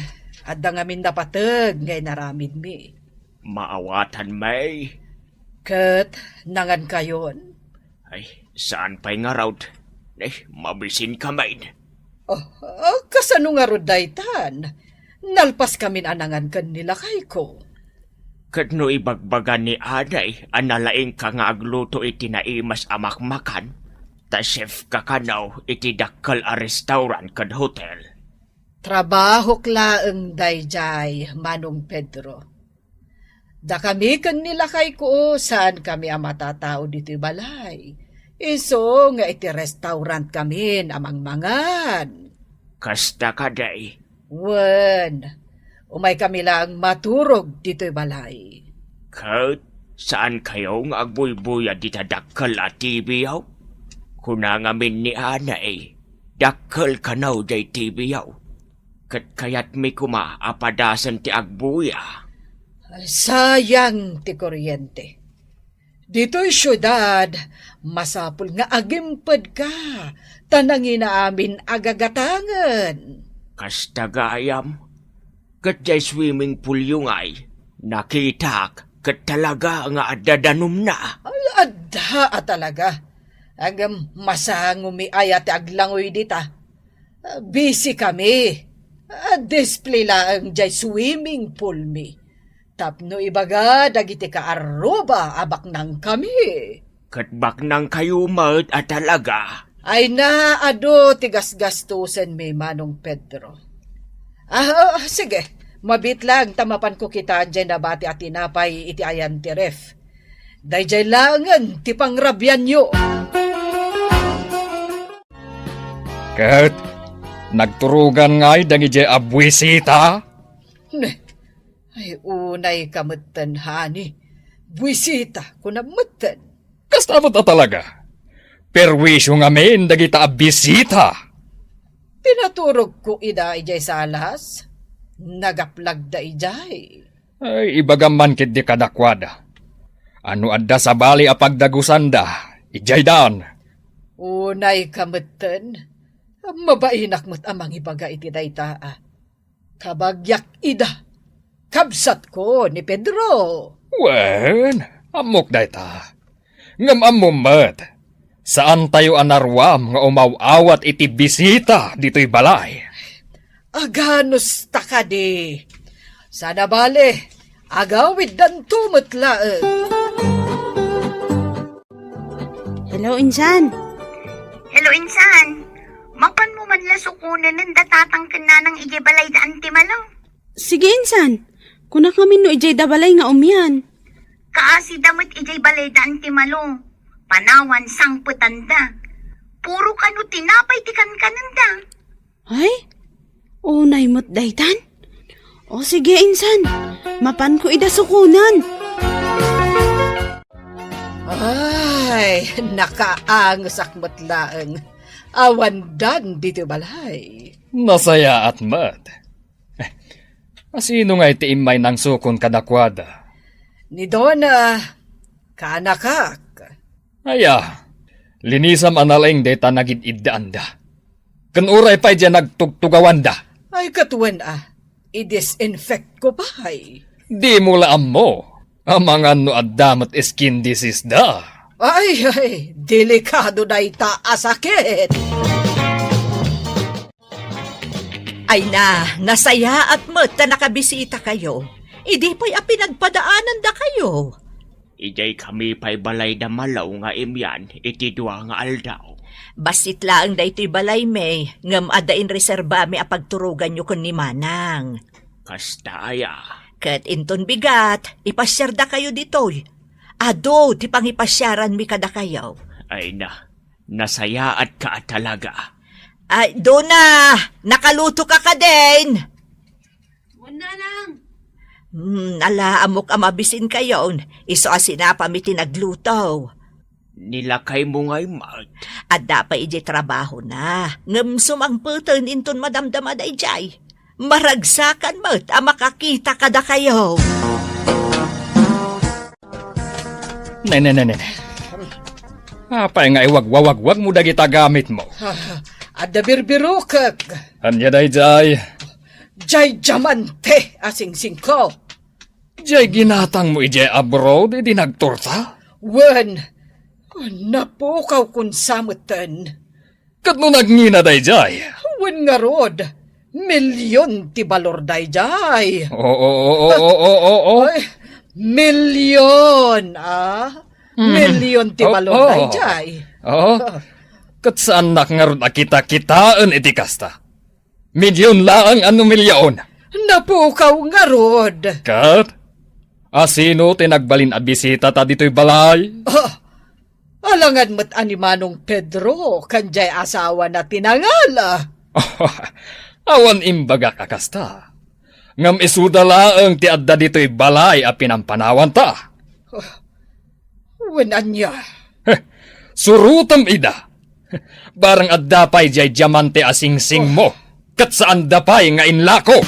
Adda ngamin napateg nga inaramidmi. Maawatan, May. Ket nangankayon? Ay, saan pay ngarud. Ay, mabisin kamin. Oh, ah, kasano ngarud daytan? Nalpas kamin a nangan ken ni lakayko. Ket no ibagbaga ni Anay a nalaingka nga agluto iti naimas a makmakan, ta chef ka kano iti dakkel a restaurant ken hotel. Trabahok laeng daydiay, Manong Pedro. Dakami ken ni lakayko, saan kami a matatao ditoy balay. Isu nga iti restaurant kamin a mangmangan. Kasta kadi? Wen, umay kami laeng maturog ditoy balay. Ket saan kayo nga agbuybuya dita dakkel a T V-yo? Kuna ngamin ni Anay, dakkel kano jay T V-yo. Ket kayatmi koma a padasen ti agbuya. Sayang ti kuryente. Ditoy siudad, masapul nga agimpedka, ta nangina amin a gagatangen. Kasta gayam, ket jay swimming pool-yo ngay, nakitak ket talaga nga adda danumna. Ay, adda a talaga. Ngem masangomi aya ti aglangoy dita. Busy kami. Display laeng jay swimming pool mi. Tapno ibaga dagiti kaarruba a baknang kami. Ket baknang kayo met a talaga. Ay na, adu ti gasgastusen mi, Manong Pedro. Ah, ah, sige. Mabit lang ta mapanko kita jay nabati a tinapay iti ayan ti ref. Dayjay laengen ti pangrabianyo. Ket nagturogan ngay dagiti a buisita? Ne, ay, unay ka metten, honey. Buisita, kunam metten. Kasta met a talaga. Perwisyo ngamin dagita a bisita. Pinaturogko ida idiay salas. Nagaplagda idiay. Ay, ibagam man ketdi kadakuada. No adda sabali a pagdagusanda, idiay dan. Unay ka metten. Mabainak met a mangibaga iti dayta a. Kabagiak ida. Kabsatko ni Pedro. Wen, ammok dayta. Ngem ammom met, saantayo a naruam nga umaw-awat iti bisita ditoy balay. Aganusta kadi. Sana bale, agawiddanto met laeng. Hello, insan. Hello, insan. Mapanmo man la sukonen da tatang ken nanang idiay balayda Antimalo. Sige, insan. Kunak ngamin no idiay da balay nga umian. Kaasida met idiay balayda Antimalo. Panawan sangpetanda. Puro kano tinapay ti kankanenda. Ay, unay met daytan. O sige, insan. Mapanko ida sukonen. Ay, nakaangesak met laeng. Awan dan ditoy balay. Nasayaat met. Eh, asino ngay ti immay nangsukon kadakuada? Ni Donna, kaanakak. Aya, linisam a nalaing dayta nagid-iddaanda. Ken uray pay diay nagtugtugawanda. Ay, ket wen a, i-disinfect ko pay. Dimo la ammo. Amangan no adda met skin disease da. Ay, ay, delikado dayta a sakit. Ay na, nasayaat met ta nakabisitakayo. Idi pay a pinagpadaanandakayo. Idiay kami pay balayda Malo nga imian iti dua nga aldaw. Bassit laeng daytoy balaymi, ngem adda inreserbami a pagturoganyo ken ni Manang. Kasta aya. Ket inton bigat, ipasiardakayo ditoy. Adu ti pangipasiaranmi kadakayo. Ay na, nasayaatka a talaga. Ay, Dona, nakaluto ka kadin? Wen, Nanang. Hmm, ala, ammok a mabisinkayon. Isu a sinapami ti nagluto. Ni lakaymo ngay met? Adda pay idiay trabahona. Ngem sumangpeten inton madamdama daydiay. Maragsakan met a makakita kadakayo. Ne, ne, ne, ne, ne. Apay nga iwagwawagwagmo dagita gamitmo? Ah, Adda birbirokek. Ania daydiay? Jay diamante a singsingko. Jay ginatangmo idiay abroad idi nagturta? Wen, napukawkon sa metten. Ket no nagngina daydiay? Wen ngarud, milion ti balor daydiay. Oo, oo, oo, oo, oo. Ay, milion, ah? Mm. Milion ti balor daydiay. Oo. Ket saannak ngarud a kitakitaen iti kasta. Milion laeng a no milion. Napukaw ngarud. Ket, asino ti nagbalin a bisitata ditoy balay? Ah, alangan met a ni Manong Pedro ken jay asawana ti nangala. Awan imbagak a kasta. Ngem isuda laeng ti adda ditoy balay a pinampanawanta. Wen ania? Heh, surotem ida. Barang adda pay jay diamante a singsingmo, ket saanda pay nga inlako.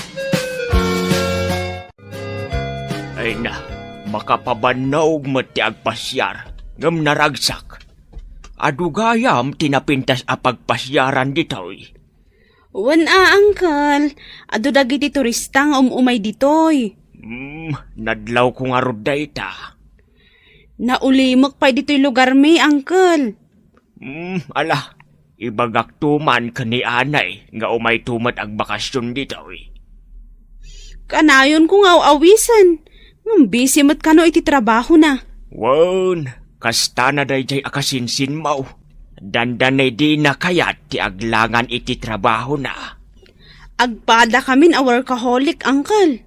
Ay na, makapabannog met ti agpasiar, ngem naragsak. Adu gayam ti napintas a pagpasiaran ditoy. Wen a, Uncle. Adu dagiti turista nga um-umay ditoy. Hmm, nadlawko ngarud dayta. Naulimek pay ditoy lugarmi, Uncle. Hmm, ala, ibagakto man ken ni anay nga umayto met agbakasyon ditoy. Kanayonko nga aw-awisen. Ngem busy met kano iti trabahona. Wen, kastana daydiay a kasinsinmo. Dandani dina kayat ti aglangan iti trabahona. Agpadakamin a workaholic, Uncle.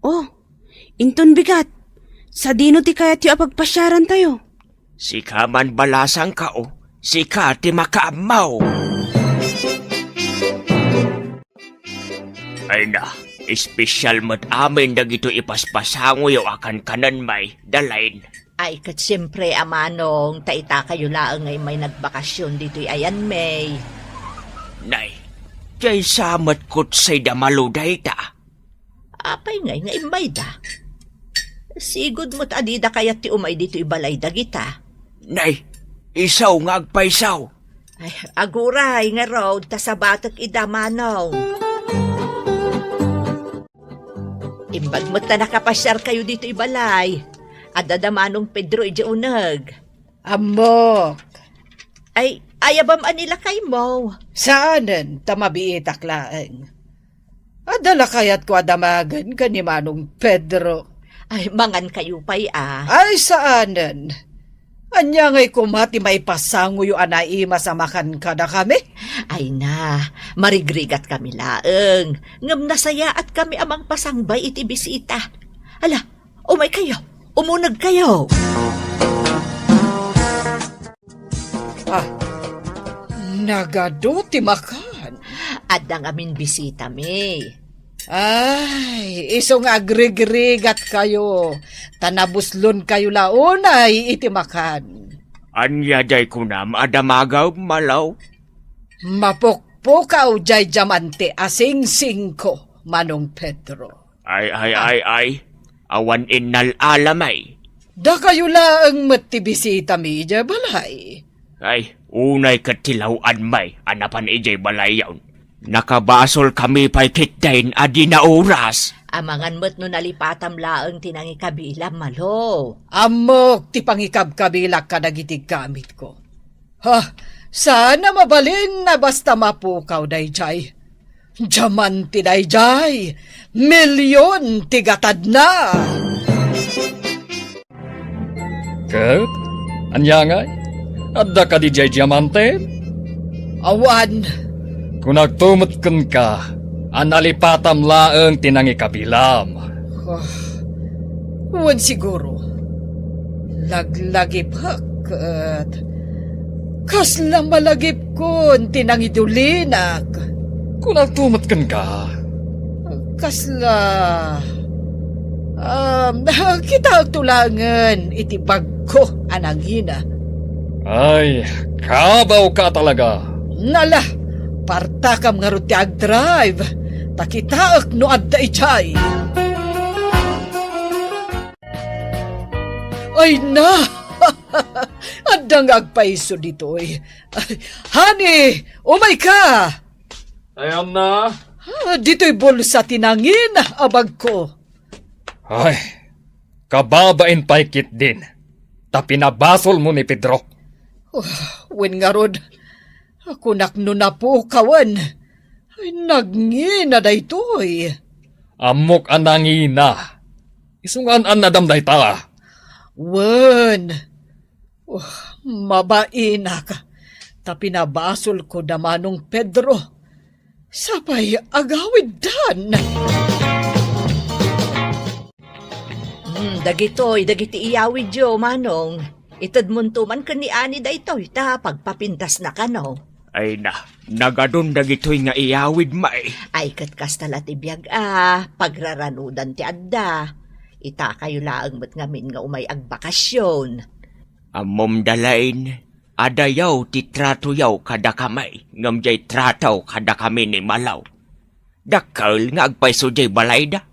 Oh, inton bigat, sadino ti kayatyo a pagpasiarantayo? Sika man balasangko, sika ti makaammo. Ay na, espesyal met amin dagitoy ipaspasangoyo a kankanenmi, Dalain. Ay, ket siempre, a manong, ta itakayo laeng nga immay nagbakasyon ditoy ayanmi. Nay, diay sa met kutsay da malo dayta. Apay ngay nga immayda? Sigud met a dida kayat ti umay ditoy balay dagita. Nay, isu nga agpayso. Ay, aguray ngarud ta sabatek ida, manong. Imbag met ta nakapasiarkayo ditoy balay. Adda da manong Pedro idiay uneg. Ammok. Ay, ayabam a ni lakaymo? Saanen, ta mabiitak laeng. Adda lakayatko a damagen ken ni Manong Pedro. Ay, mangankayo pay a. Ay, saanen. Ania ngay koma ti maipasangoyo a naimas a makan kadakami? Ay na, marigrigatkami laeng. Ngem nasayaatkami a mangpasangbay iti bisita. Ala, umaykayo, umunegkayo. Ah, nagadu ti makan. Adda ngamin bisitami. Ay, isu nga agrigrigatkayo, ta nabuslonkayo la unay iti makan. Ania diay kunam a damagem, Malo? Mapukpukaw diay diamante a singsingko, Manong Pedro. Ay, ay, ay, ay. Awan innal-alamay. Dakayo laeng met ti bisitami idiay balay. Ay, unay ket ti law-anmi a napan idiay balayon. Nakabasolkami pay ketdin a di nauras. Amangan met no nalipatam laeng ti nangikabilam, Malo. Ammok ti pangikabkabilak kadagiti gamitko. Ha, saan a mabalin a basta mapukaw daydiay. Diamante daydiay, milion ti gatadna. Ket, ania ngay? Adda kadi diay diamante? Awan. Kunakto met kenka a nalipatam laeng ti nangikabilam. Ah, wen siguro. Laglagipek ket kasla malagipkon ti nangidulinak. Kunakto met kenka. Kasla, um, kitaekto laengen iti bagko a nangina. Ay, kabawka talaga. Nala, partakam ngarud ti agdrive, ta kitaek no adda idiay. Ay na! Adda nga agpayso ditoy. Honey, umayka! Ay, Anna? Ah, ditoy bulsa ti nangina a bagko. Ay, kababain pay ketdin, ta pinabasolmo ni Pedro. Oh, wen ngarud, kunak no napukawen. Ay, nangina daytoy. Ammok a nangina. Isu nga an-annadam dayta. Wen, oh, mabainak, ta pinabasolko da Manong Pedro. Sapay agawiddan. Hmm, dagitoy, dagiti iyawidyo, Manong. Itedmonto man ken ni Ani daytoy, ta pagpapintasna kano. Ay na, nagadun dagitoy nga iyawid, may. Ay, ket kasta la ti biag a, pagraranudan ti adda. Itakayo laeng met ngamin nga umay agbakasyon. Ammom da laeng, adayaw ti tratoyaw kadakami, ngem jay trato kadakami ni Malaw. Dakkel nga agpayso jay balayda.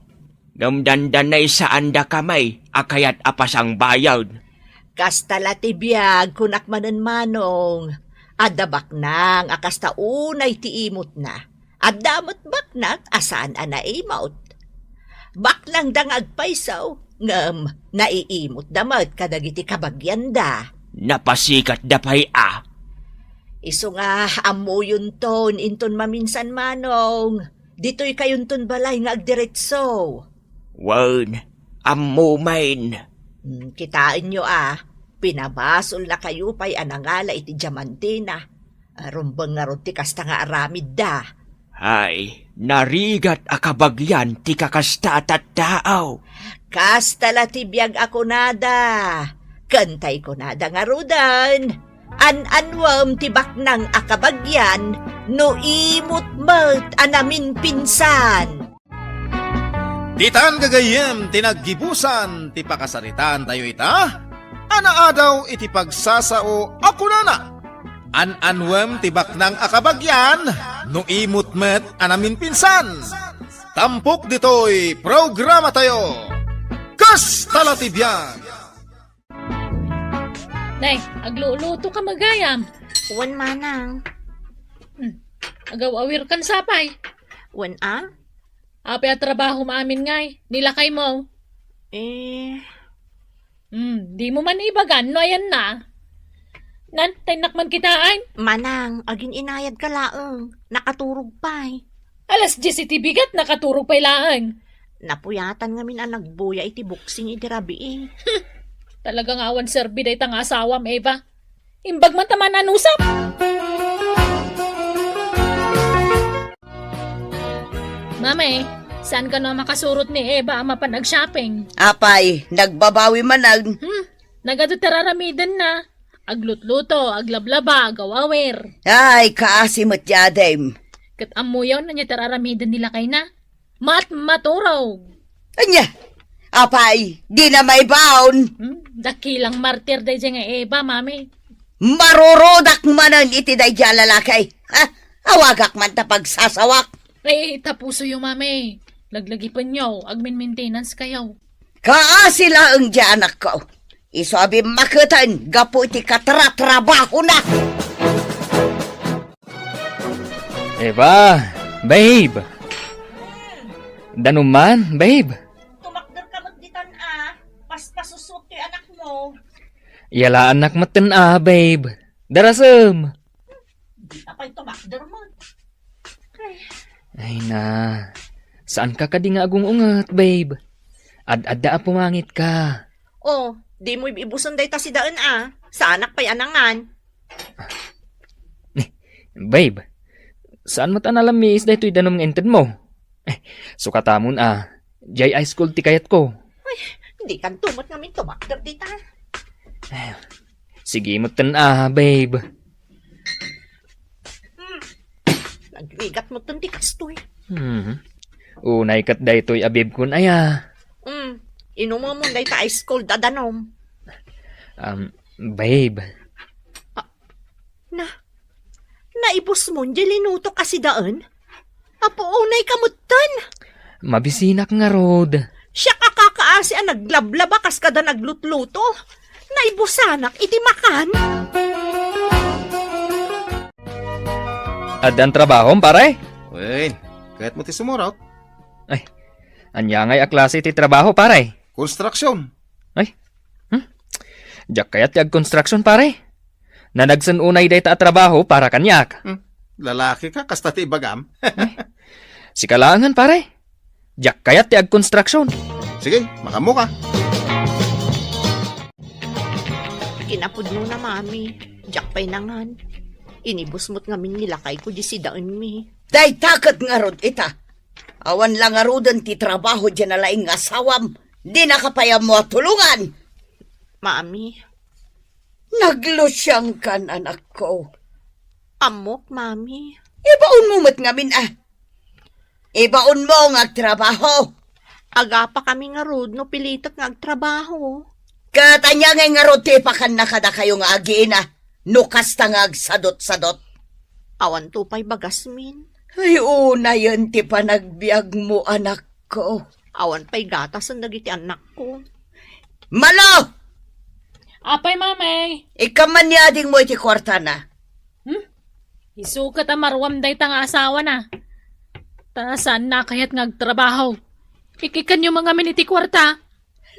Ngem dandanay saandakami a kayat a pasangbayen. Kasta la ti biag, kunak manen, Manong. Adda baknang a kasta unay ti imutna. Adda met baknang a saan a naimut. Baknangda nga agpayso, ngem naiimutda met kadagiti kabagianda. Napasikatda pay a. Isu nga ammoyonton inton maminsan, Manong. Ditoy kayonton balay nga agdiretso. Wen, ammo manen. Hmm, kitaenyo a, pinabasolnakayo pay a nangala iti diamantina. Rumbeng ngarud ti kasta nga aramidda. Ay, narigat a kabagian ti kakasta a tattao. Kasta la ti biag a kunada. Ken tay kunada ngaruden, an-annuem ti baknang a kabagian no imut met a naminpinsan. Ditan gagayyem ti naggibusan ti pakasaritaan tayo ita, a naadaw iti pagsasao a kunana, an-annuem ti baknang a kabagian no imut met a naminpinsan. Tampok ditoy programa tayo. Kasta la ti biag. Nay, agluluto ka, magayam. Wen, manang. Hmm. Agaw-awir kan sapay. Wen, a? Apay a trabaho maamin ngay, ni lakaymo? Eh. Hmm, di mo man ibagan no ayanna. Nan, taynnak man kitaan. Manang, agin-inayad ka laeng. Nakaturog pay. Alas dies iti bigat, nakaturog pay laeng. Napuyatan ngamin a nagbuya iti boxing iti rabii. Talaga nga awan serbi dayta nga asawam, Eva. Imbag man ta man anusap. Mama, eh, saan ka no makasurot ni Eva a mapan ag-shopping? Apay, nagbabawi manen. Hmm, nagadu ti raramidenna. Aglutluto, aglablaba, agaw-awir. Ay, kaasi met ti adim. Ket ammoyo no ania ti raramiden ni lakayna? Mat-, maturog. Ania? Apay, dina maibaon. Hmm, dakilang martir daydiay nga Eva, mami. Marurudak manen iti daydiay a lalaki. Ha? Awagak man ta pagsasawak. Ay, tapusoyo, mami. Laglagipenyo, agmin-maintenance kayo. Kaasi laeng di anakko. Isu a bimmaketen gapu iti katratrabahona. Eva, babe. Danum man, babe. Tumakder ka met ditan a, paspasusuot toy anakmo. Yalaannak metten a, babe. Darasem. Di ta pay tumakder met. Ay na, saan ka kadi nga agung-unget, babe? Ad-adda a pumangit ka. Oh, di mo ib-ibusen dayta sidaen a. Saanak pay a nangan. Eh, babe, saan met a nalammiis daytoy danum nga inted mo? Eh, sukatamon a, jay ice cold ti kayatko. Ay, di kanto met ngamin tumakder dita. Eh, sige metten a, babe. Hmm. Nagrigat metten ti kastoy. Hmm. Unay ket daytoy a bibkon aya. Hmm. Inumemon dayta ice cold a danum. Um, babe. Ah, na, naibusmon di linutok a sidaen? Apo, unay ka metten. Mabisinak ngarud. Siak a kakaasi a naglablaba kas kada naglutluto. Naibusanak iti makan. Addan trabahom, pare? Wen, kayatmo ti sumurot? Ay, ania ngay a klase ti trabaho, pare? Construction. Ay, hmm? Diak kayat ti agconstruction, pare. Nanagsen unay dayta a trabaho para kaniak. Hmm. Lalaki ka, kasta ti ibagam. Ay, sika laengen, pare. Diak kayat ti agkonstruksyon. Sige, makammo ka. Kinapudno na, Mami. Diak pay nangan. Inibus met ngamin ni lakayko di sidaenmi. Dayta ket ngarud ita. Awan la ngaruden ti trabaho diay nalaing nga asawam. Dinaka pay ammo a tulongan. Mami. Naglusiangkan, anakko. Ammok, Mami. Ibaonmo met ngamin, a. Ibaonmo nga agtrabaho. Agapakami ngarud no pilitek nga agtrabaho. Ket ania ngay ngarud ti ipakanna kadakayo nga agiina no kasta nga agsadutsadut? Awanto pay bagasmin. Ay, unayen ti panagbiagmo, anakko. Awan pay gatasen dagiti annakko. Malo! Apay, Mami? Ikkan man ni adingmo iti kuartana. Hmm? Isu ket a maruam dayta nga asawana. Ta saanna a kayat nga agtrabaho. Ikkanyo man ngamin iti kuarta.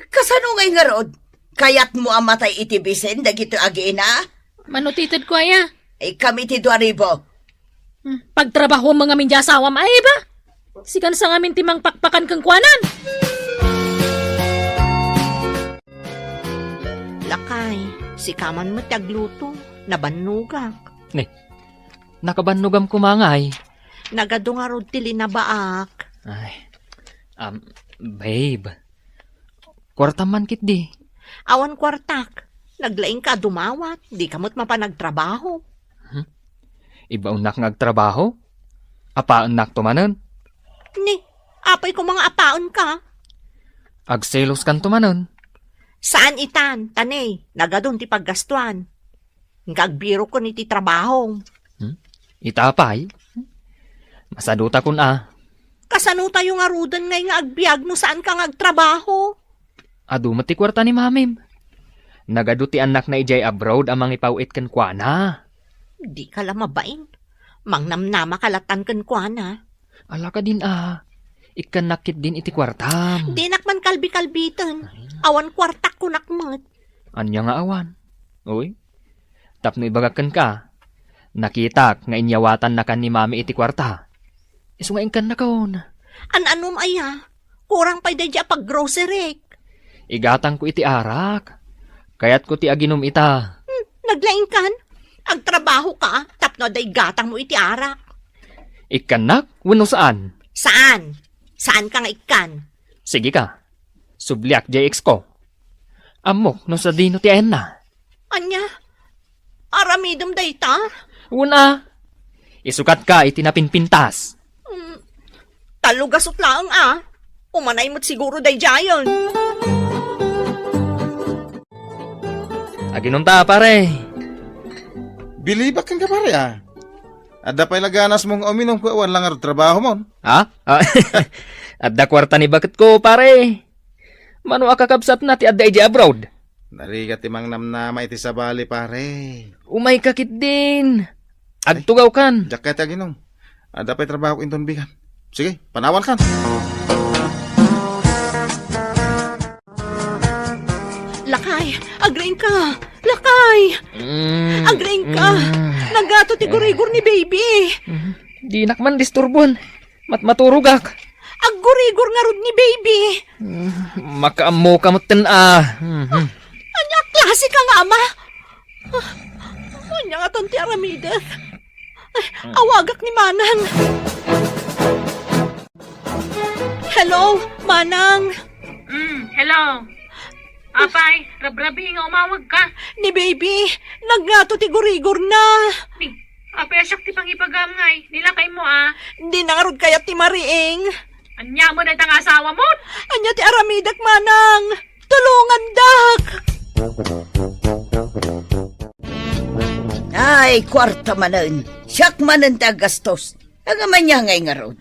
Kasano ngay ngarud? Kayatmo a matay iti bisin dagitoy agiina? Mano ti itedko aya? Ikkam iti dua ribu. Hmm, pagtrabahoam man ngamin diay asawam, ay ba? Sikan sa ngamin ti mangpakpakan kenkuanan. Lakay, sika man met ti agluto. Nabannogak. Ne, nakabannogam koma ngay. Nagadu ngarud ti linabaak. Ay, um, babe. Kuartam man ketdi. Awan kuartak. Naglaingka a dumawat. Dika met mapan agtrabaho. Hmm? Ibaonnak nga agtrabaho? Apaennakto manen? Ni, apay koma nga apaenka? Agseloskanto manen? Saan itan, ta ne, nagadun ti paggastuan. Nga agbirokon iti trabahom. Hmm? Ita pay? Masadutakon a. Kasano tayo ngaruden ngay nga agbiag no saanka nga agtrabaho? Adu met ti kuarta ni mamim. Nagadu ti annakna idiay abroad a mangipaw-it kenkuana. Dika la mabain. Mangnamnamaka latan kenkuana. Ala kadin a. Ikkannak ketdin iti kuartam. Dinak man kalbi-kalbiten. Awan kuartak kunak met. Ania nga awan? Uy, tapno ibagak kenka, nakitak nga inyawatannakan ni mami iti kuarta. Isu nga inkannakon. An-anom aya? Kurang pay daydi a paggroceryk. Igatangko iti arak. Kayatko ti aginom ita. Hmm, naglaingkan? Agtrabahoka tapno adda igatangmo iti arak. Ikkannak wenno saan? Saan? Saanka nga ikkan? Sige ka. Subliak diay ex ko. Ammok no sadino ti ayanna. Ania? Aramidem dayta? Wen a. Isukat ka iti napinpintas. Mm, tallo gasut laeng a. Umanay met siguro daydiayen. Aginom ta, pare. Bilibak kenka, pare, a. Adda pay la ganasmo nga uminom ket awan la ngarud trabahomon. Ha? Ah, adda kuarta ni baketko, pare. Mano a kakabsatna ti adda idiay abroad? Narigat ti mangnamnama iti sabali, pare. Umayka ketdin. Agtugawkan. Diak kayat ti aginom. Adda pay trabahok inton bigan. Sige, panawankan. Lakay, agriingka! Lakay! Mm, agriingka! Mm. Naggato ti gurigor ni baby! Mm, dinak man disturbon. Matmaturogak. Aggurigor ngarud ni baby. Mm, makaammoka metten a. Mhm. Ania a klaseka nga ama? Ah, ania ngatan ti aramidek? Ay, awagak ni Manang. Hello, Manang. Mm, hello. Apay, rabrabii nga umawagka. Ni baby, naggato ti gurigorna. Ni, apay a siak ti pangipagam ngay, ni lakaymo a. Dina ngarud kayat ti mariing. Ania met dayta nga asawamon? Ania ti aramidek, Manang? Tulongandak! Ay, kuarta manen. Siak manen ti aggastos. Agam ania ngay ngarud?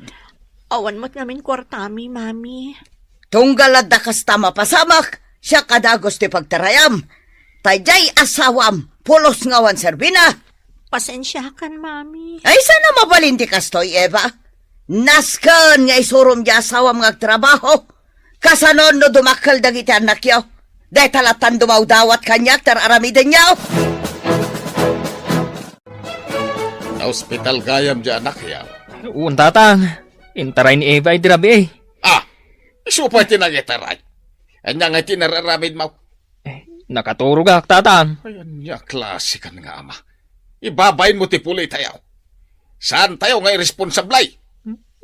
Awan met ngamin kuartami, Mami. Tunggal adda kasta mapasamak, siak a dagus ti pagtarayam. Ta diay asawam, pulos nga awan serbina. Pasensiakan, Mami. Ay, saan a mabalin ti kastoy, Eva? Nasken nga isurom diay asawam nga agtrabaho. Kasano no dumakkel dagiti annakyo? Dayta lattan dumawdawat kaniak ti ar-aramidenyo. Naospital gayam diay annakyo? Wen, Tatang. Intaray ni Eva idi rabii. Ah, isu pay ti nangitaray. Ania ngay ti inar-aramidmo? Eh, nakaturogak, Tatang. Ay, ania klase kan nga ama? Ibabainmo ti pulitayo. Saantayo nga iresponsable?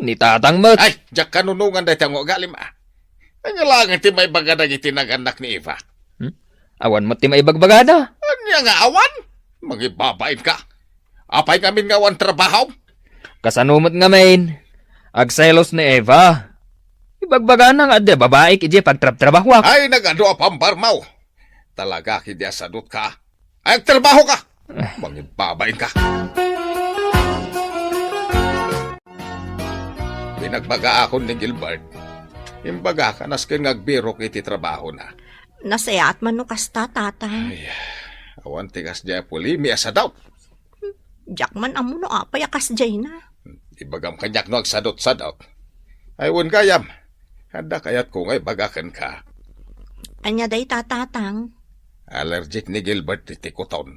Ni Tatang met. Ay, diak kanunongan dayta nga ugalim, a. Ania laeng ti maibaga dagiti nagannak ni Eva? Hmm? Awan met ti maibagbagada. Ania nga awan? Mangibabainka. Apay ngamin nga awan trabaho? Kasano met ngamin? Agselos ni Eva. Ibagbagana nga adda babaik idiay pagtrabtrabahoak. Ay, nagadu a pambarmaw. Talaga, kidi a sadot ka. Ay, agtrabaho ka! Eh. Mangibabain ka. Pinagbagaakon ni Gilbert. Imbaga, kanas ken nga agbirok iti trabahona. Nasayaat man no kasta, Tatang. Ay, awan ti kasdiay a pulimi a sadot. Diak man ammo no apay a kasdiayna. Ibagam kaniak no agsadot-sadot. Ay, wen gayam. Adda kayatko nga ibaga kenka. Ania dayta, Tatang? Allergic ni Gilbert iti kuton.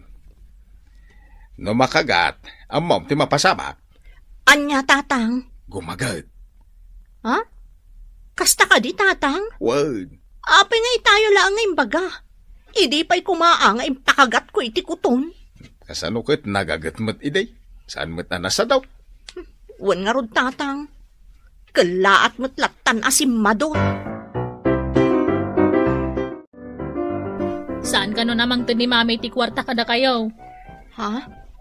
No makagat, ammom ti mapasamak. Ania, Tatang? Gumaget. Ha? Kasta kadi, Tatang? Wen. Apay nga itayo laeng nga imbaga? Idi pay koma nga impakagatko iti kuton. Kasano ket nagaget met idi? Saan met a nasadot? Wen ngarud, Tatang. Kellaat met lattan a simmadot. Saan kano a mangted ni Mami iti kuarta kadakayo? Ha?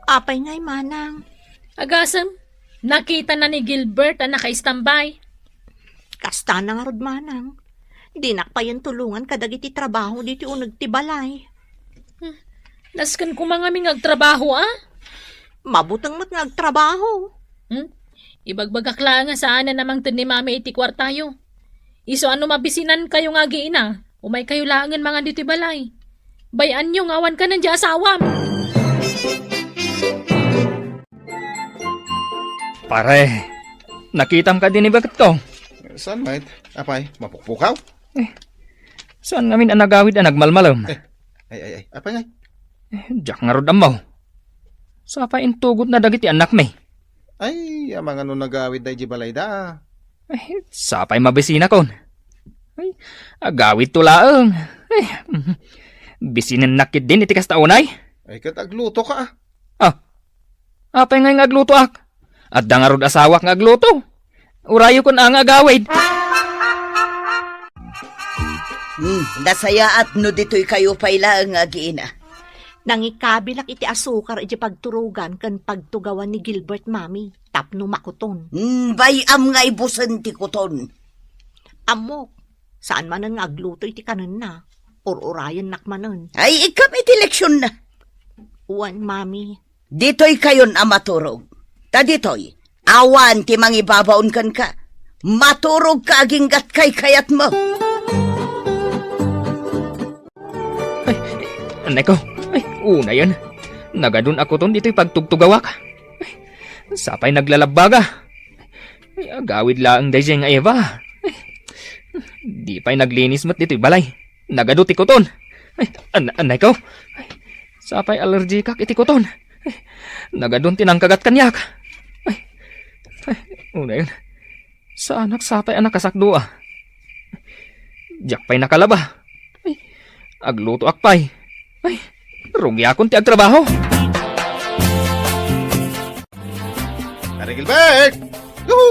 Apay ngay, Manang? Agasem, nakitana ni Gilbert a nakaistambay. Kastana ngarud, Manang. Dinak payen tulongan kadagiti trabaho ditoy uneg ti balay. Hmm. Nasken koma ngamin nga agtrabaho, a? Mabuteng met nga agtrabaho. Hmm? Ibagbagak laeng a saanen a mangted ni Mami iti kuartayo. Isu a no mabisinankayo nga agiina, umaykayo laengen mangan ditoy balay. Bay-anyo nga awan kanen diay asawam. Pare, nakitam kadi ni baketko? Saan met? Apay, mapukpukaw? Eh, saan ngamin a nagawid a nagmalmalem? Eh, ay, ay, ay, apay ngay? Eh, diak ngarud ammo. Sapay intugotna dagiti annakmi. Ay, amangan no nagawidda idiay balayda. Eh, sapay mabisinakon. Ay, agawidto laeng. Eh, mhm. Bisinennak ketdin iti kasta unay? Ay, ket aglutoka, a. Ah, apay ngay nga aglutoak? Adda ngarud asawak nga agluto. Urayokon a nga agawid. Hmm, nasayaat no ditoykayo pay laeng nga agiina. Nangikabilak iti asukar iti pagturogan ken pagtugawan ni Gilbert, Mami, tapno makuton. Hmm, bay-am nga ibusen ti kuton. Ammok, saan manen nga agluto iti kanenna. Ur-urayennak manen. Ay, ikkam iti leksionna. Wen, Mami. Ditoykayon a maturog. Ta ditoy, awan ti mangibabaon kenka. Maturogka agingga ti kaykayatmo. Ay, anay ko. Ay, unayen. Nagadun a kuton ditoy pagtugtugawak. Ay, sapay naglalabbaga. Ay, agawid laeng daydiay nga Eva. Ay, di pay naglinis met ditoy balay. Nagadu ti kuton. Ay, an-, anay ko. Ay, sapay allergikak iti kuton. Ay, nagadun ti nangkagat kaniak. Ay, ay, unayen. Saanak sapay a nakasakdo, a. Diak pay nakalaba. Ay, aglutoak pay. Ay, rugiakon ti agtrabaho. Pare Gilbert! Yuhu!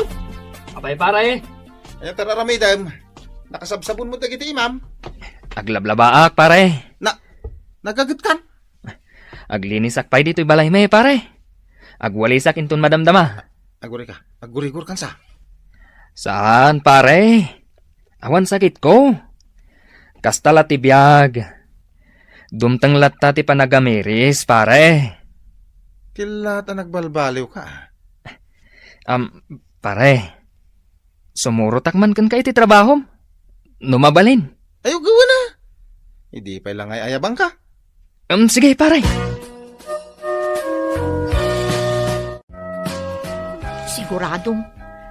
Apay, pare? Ania ti ar-aramidem? Nakasabsabon mo dagiti imam? Aglablabaak, pare. Na, nagagetkan? Aglinisak pay ditoy balaymi, pare. Agwalisak inton madamdama. Agurika. Agurigor kan sa? Saan, pare. Awan sakitko. Kasta la ti biag. Dumteng latta ti panagamiris, pare. Killa ta nagbalbaliw ka. Am, pare. Sumurotak man kenka iti trabahom. No mabalin. Ay, ugawena. Idi pay la ngay ayabangka. Um, sige, pare. Sigurado,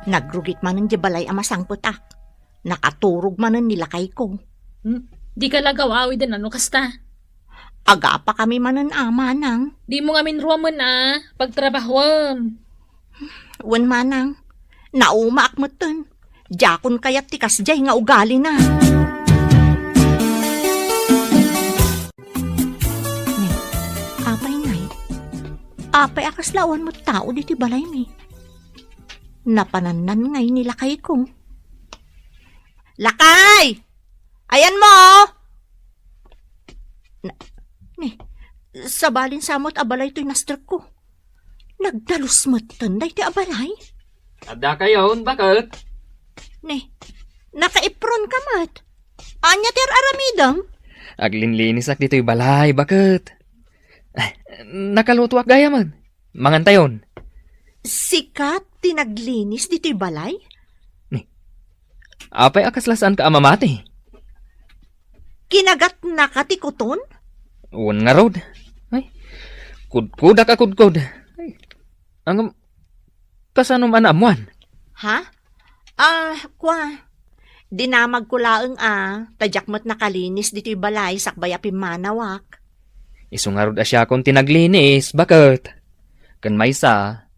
nagrugit manen di balay a masangpetak. Nakaturog manen ni lakayko. Hmm? Di ka lagaw awiden ano kasta? Agapa kami manen a, manang. Di mo ngamin ruamen a, pagtrabahuam. Wen manang, naumaak metten. Diakon kayat ti kasdiay nga ugalina. Ni, apay ngay? Apay a kasla awan met tao ditoy balaymi? Napanannan ngay ni lakayko. Lakay! Ayanmo! Na, ni, sabalin sa met a balay toy nasterko. Nagdalus metten daytoy a balay? Adda kayon, baket? Ni, nakaipron ka met. Ania ti ar-aramidem? Aglinlinisak ditoy balay, baket. Ay, nakalutoak gayam. Mangantayon. Sika ti naglinis ditoy balay? Ni, apay a kasla saanka a mamati? Kinagatnaka ti kuton? Wen ngarud. Ay, kudkodak a kudkod. Ay, ngem, kasano man a ammuan? Ha? Ah, kua. Dinamagko laeng a, ta diak met nakalinis ditoy balay sakbay a pimmanawak. Isu ngarud a siakon ti naglinis, baket. Ken maysa,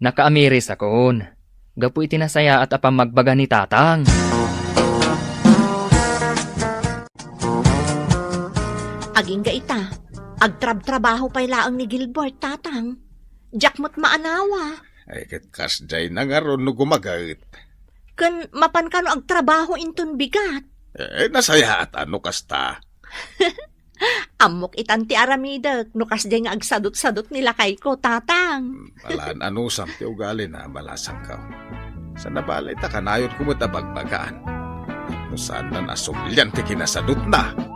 nakaamirisakon gapu iti nasayaat a pammagbaga ni Tatang. Agingga ita, agtrabtrabaho pay laeng ni Gilbert, Tatang. Diak met maanawa. Ay, ket kasdiay na ngarud no gumaget. Ken mapan kano agtrabaho inton bigat? Eh, nasayaat a no kasta. Ammok itan ti aramidek no kasdiay nga agsadutsadut ni lakayko, Tatang. Hmm, balaan anusam ti ugalina, balasangko. Saan a bale ta kanayonko met a bagbagaan. No saanna a sublian ti kinasadutna.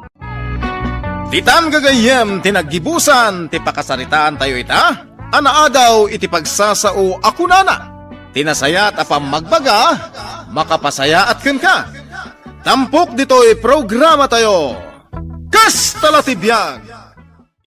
Ditan gagayyem ti naggibusan ti pakasaritaantayo ita a naadaw iti pagsasao a kunana, "Ti nasayaat a pammagbaga, makapasayaat kenka." Tampok ditoy programatayo, Kasta la ti biag!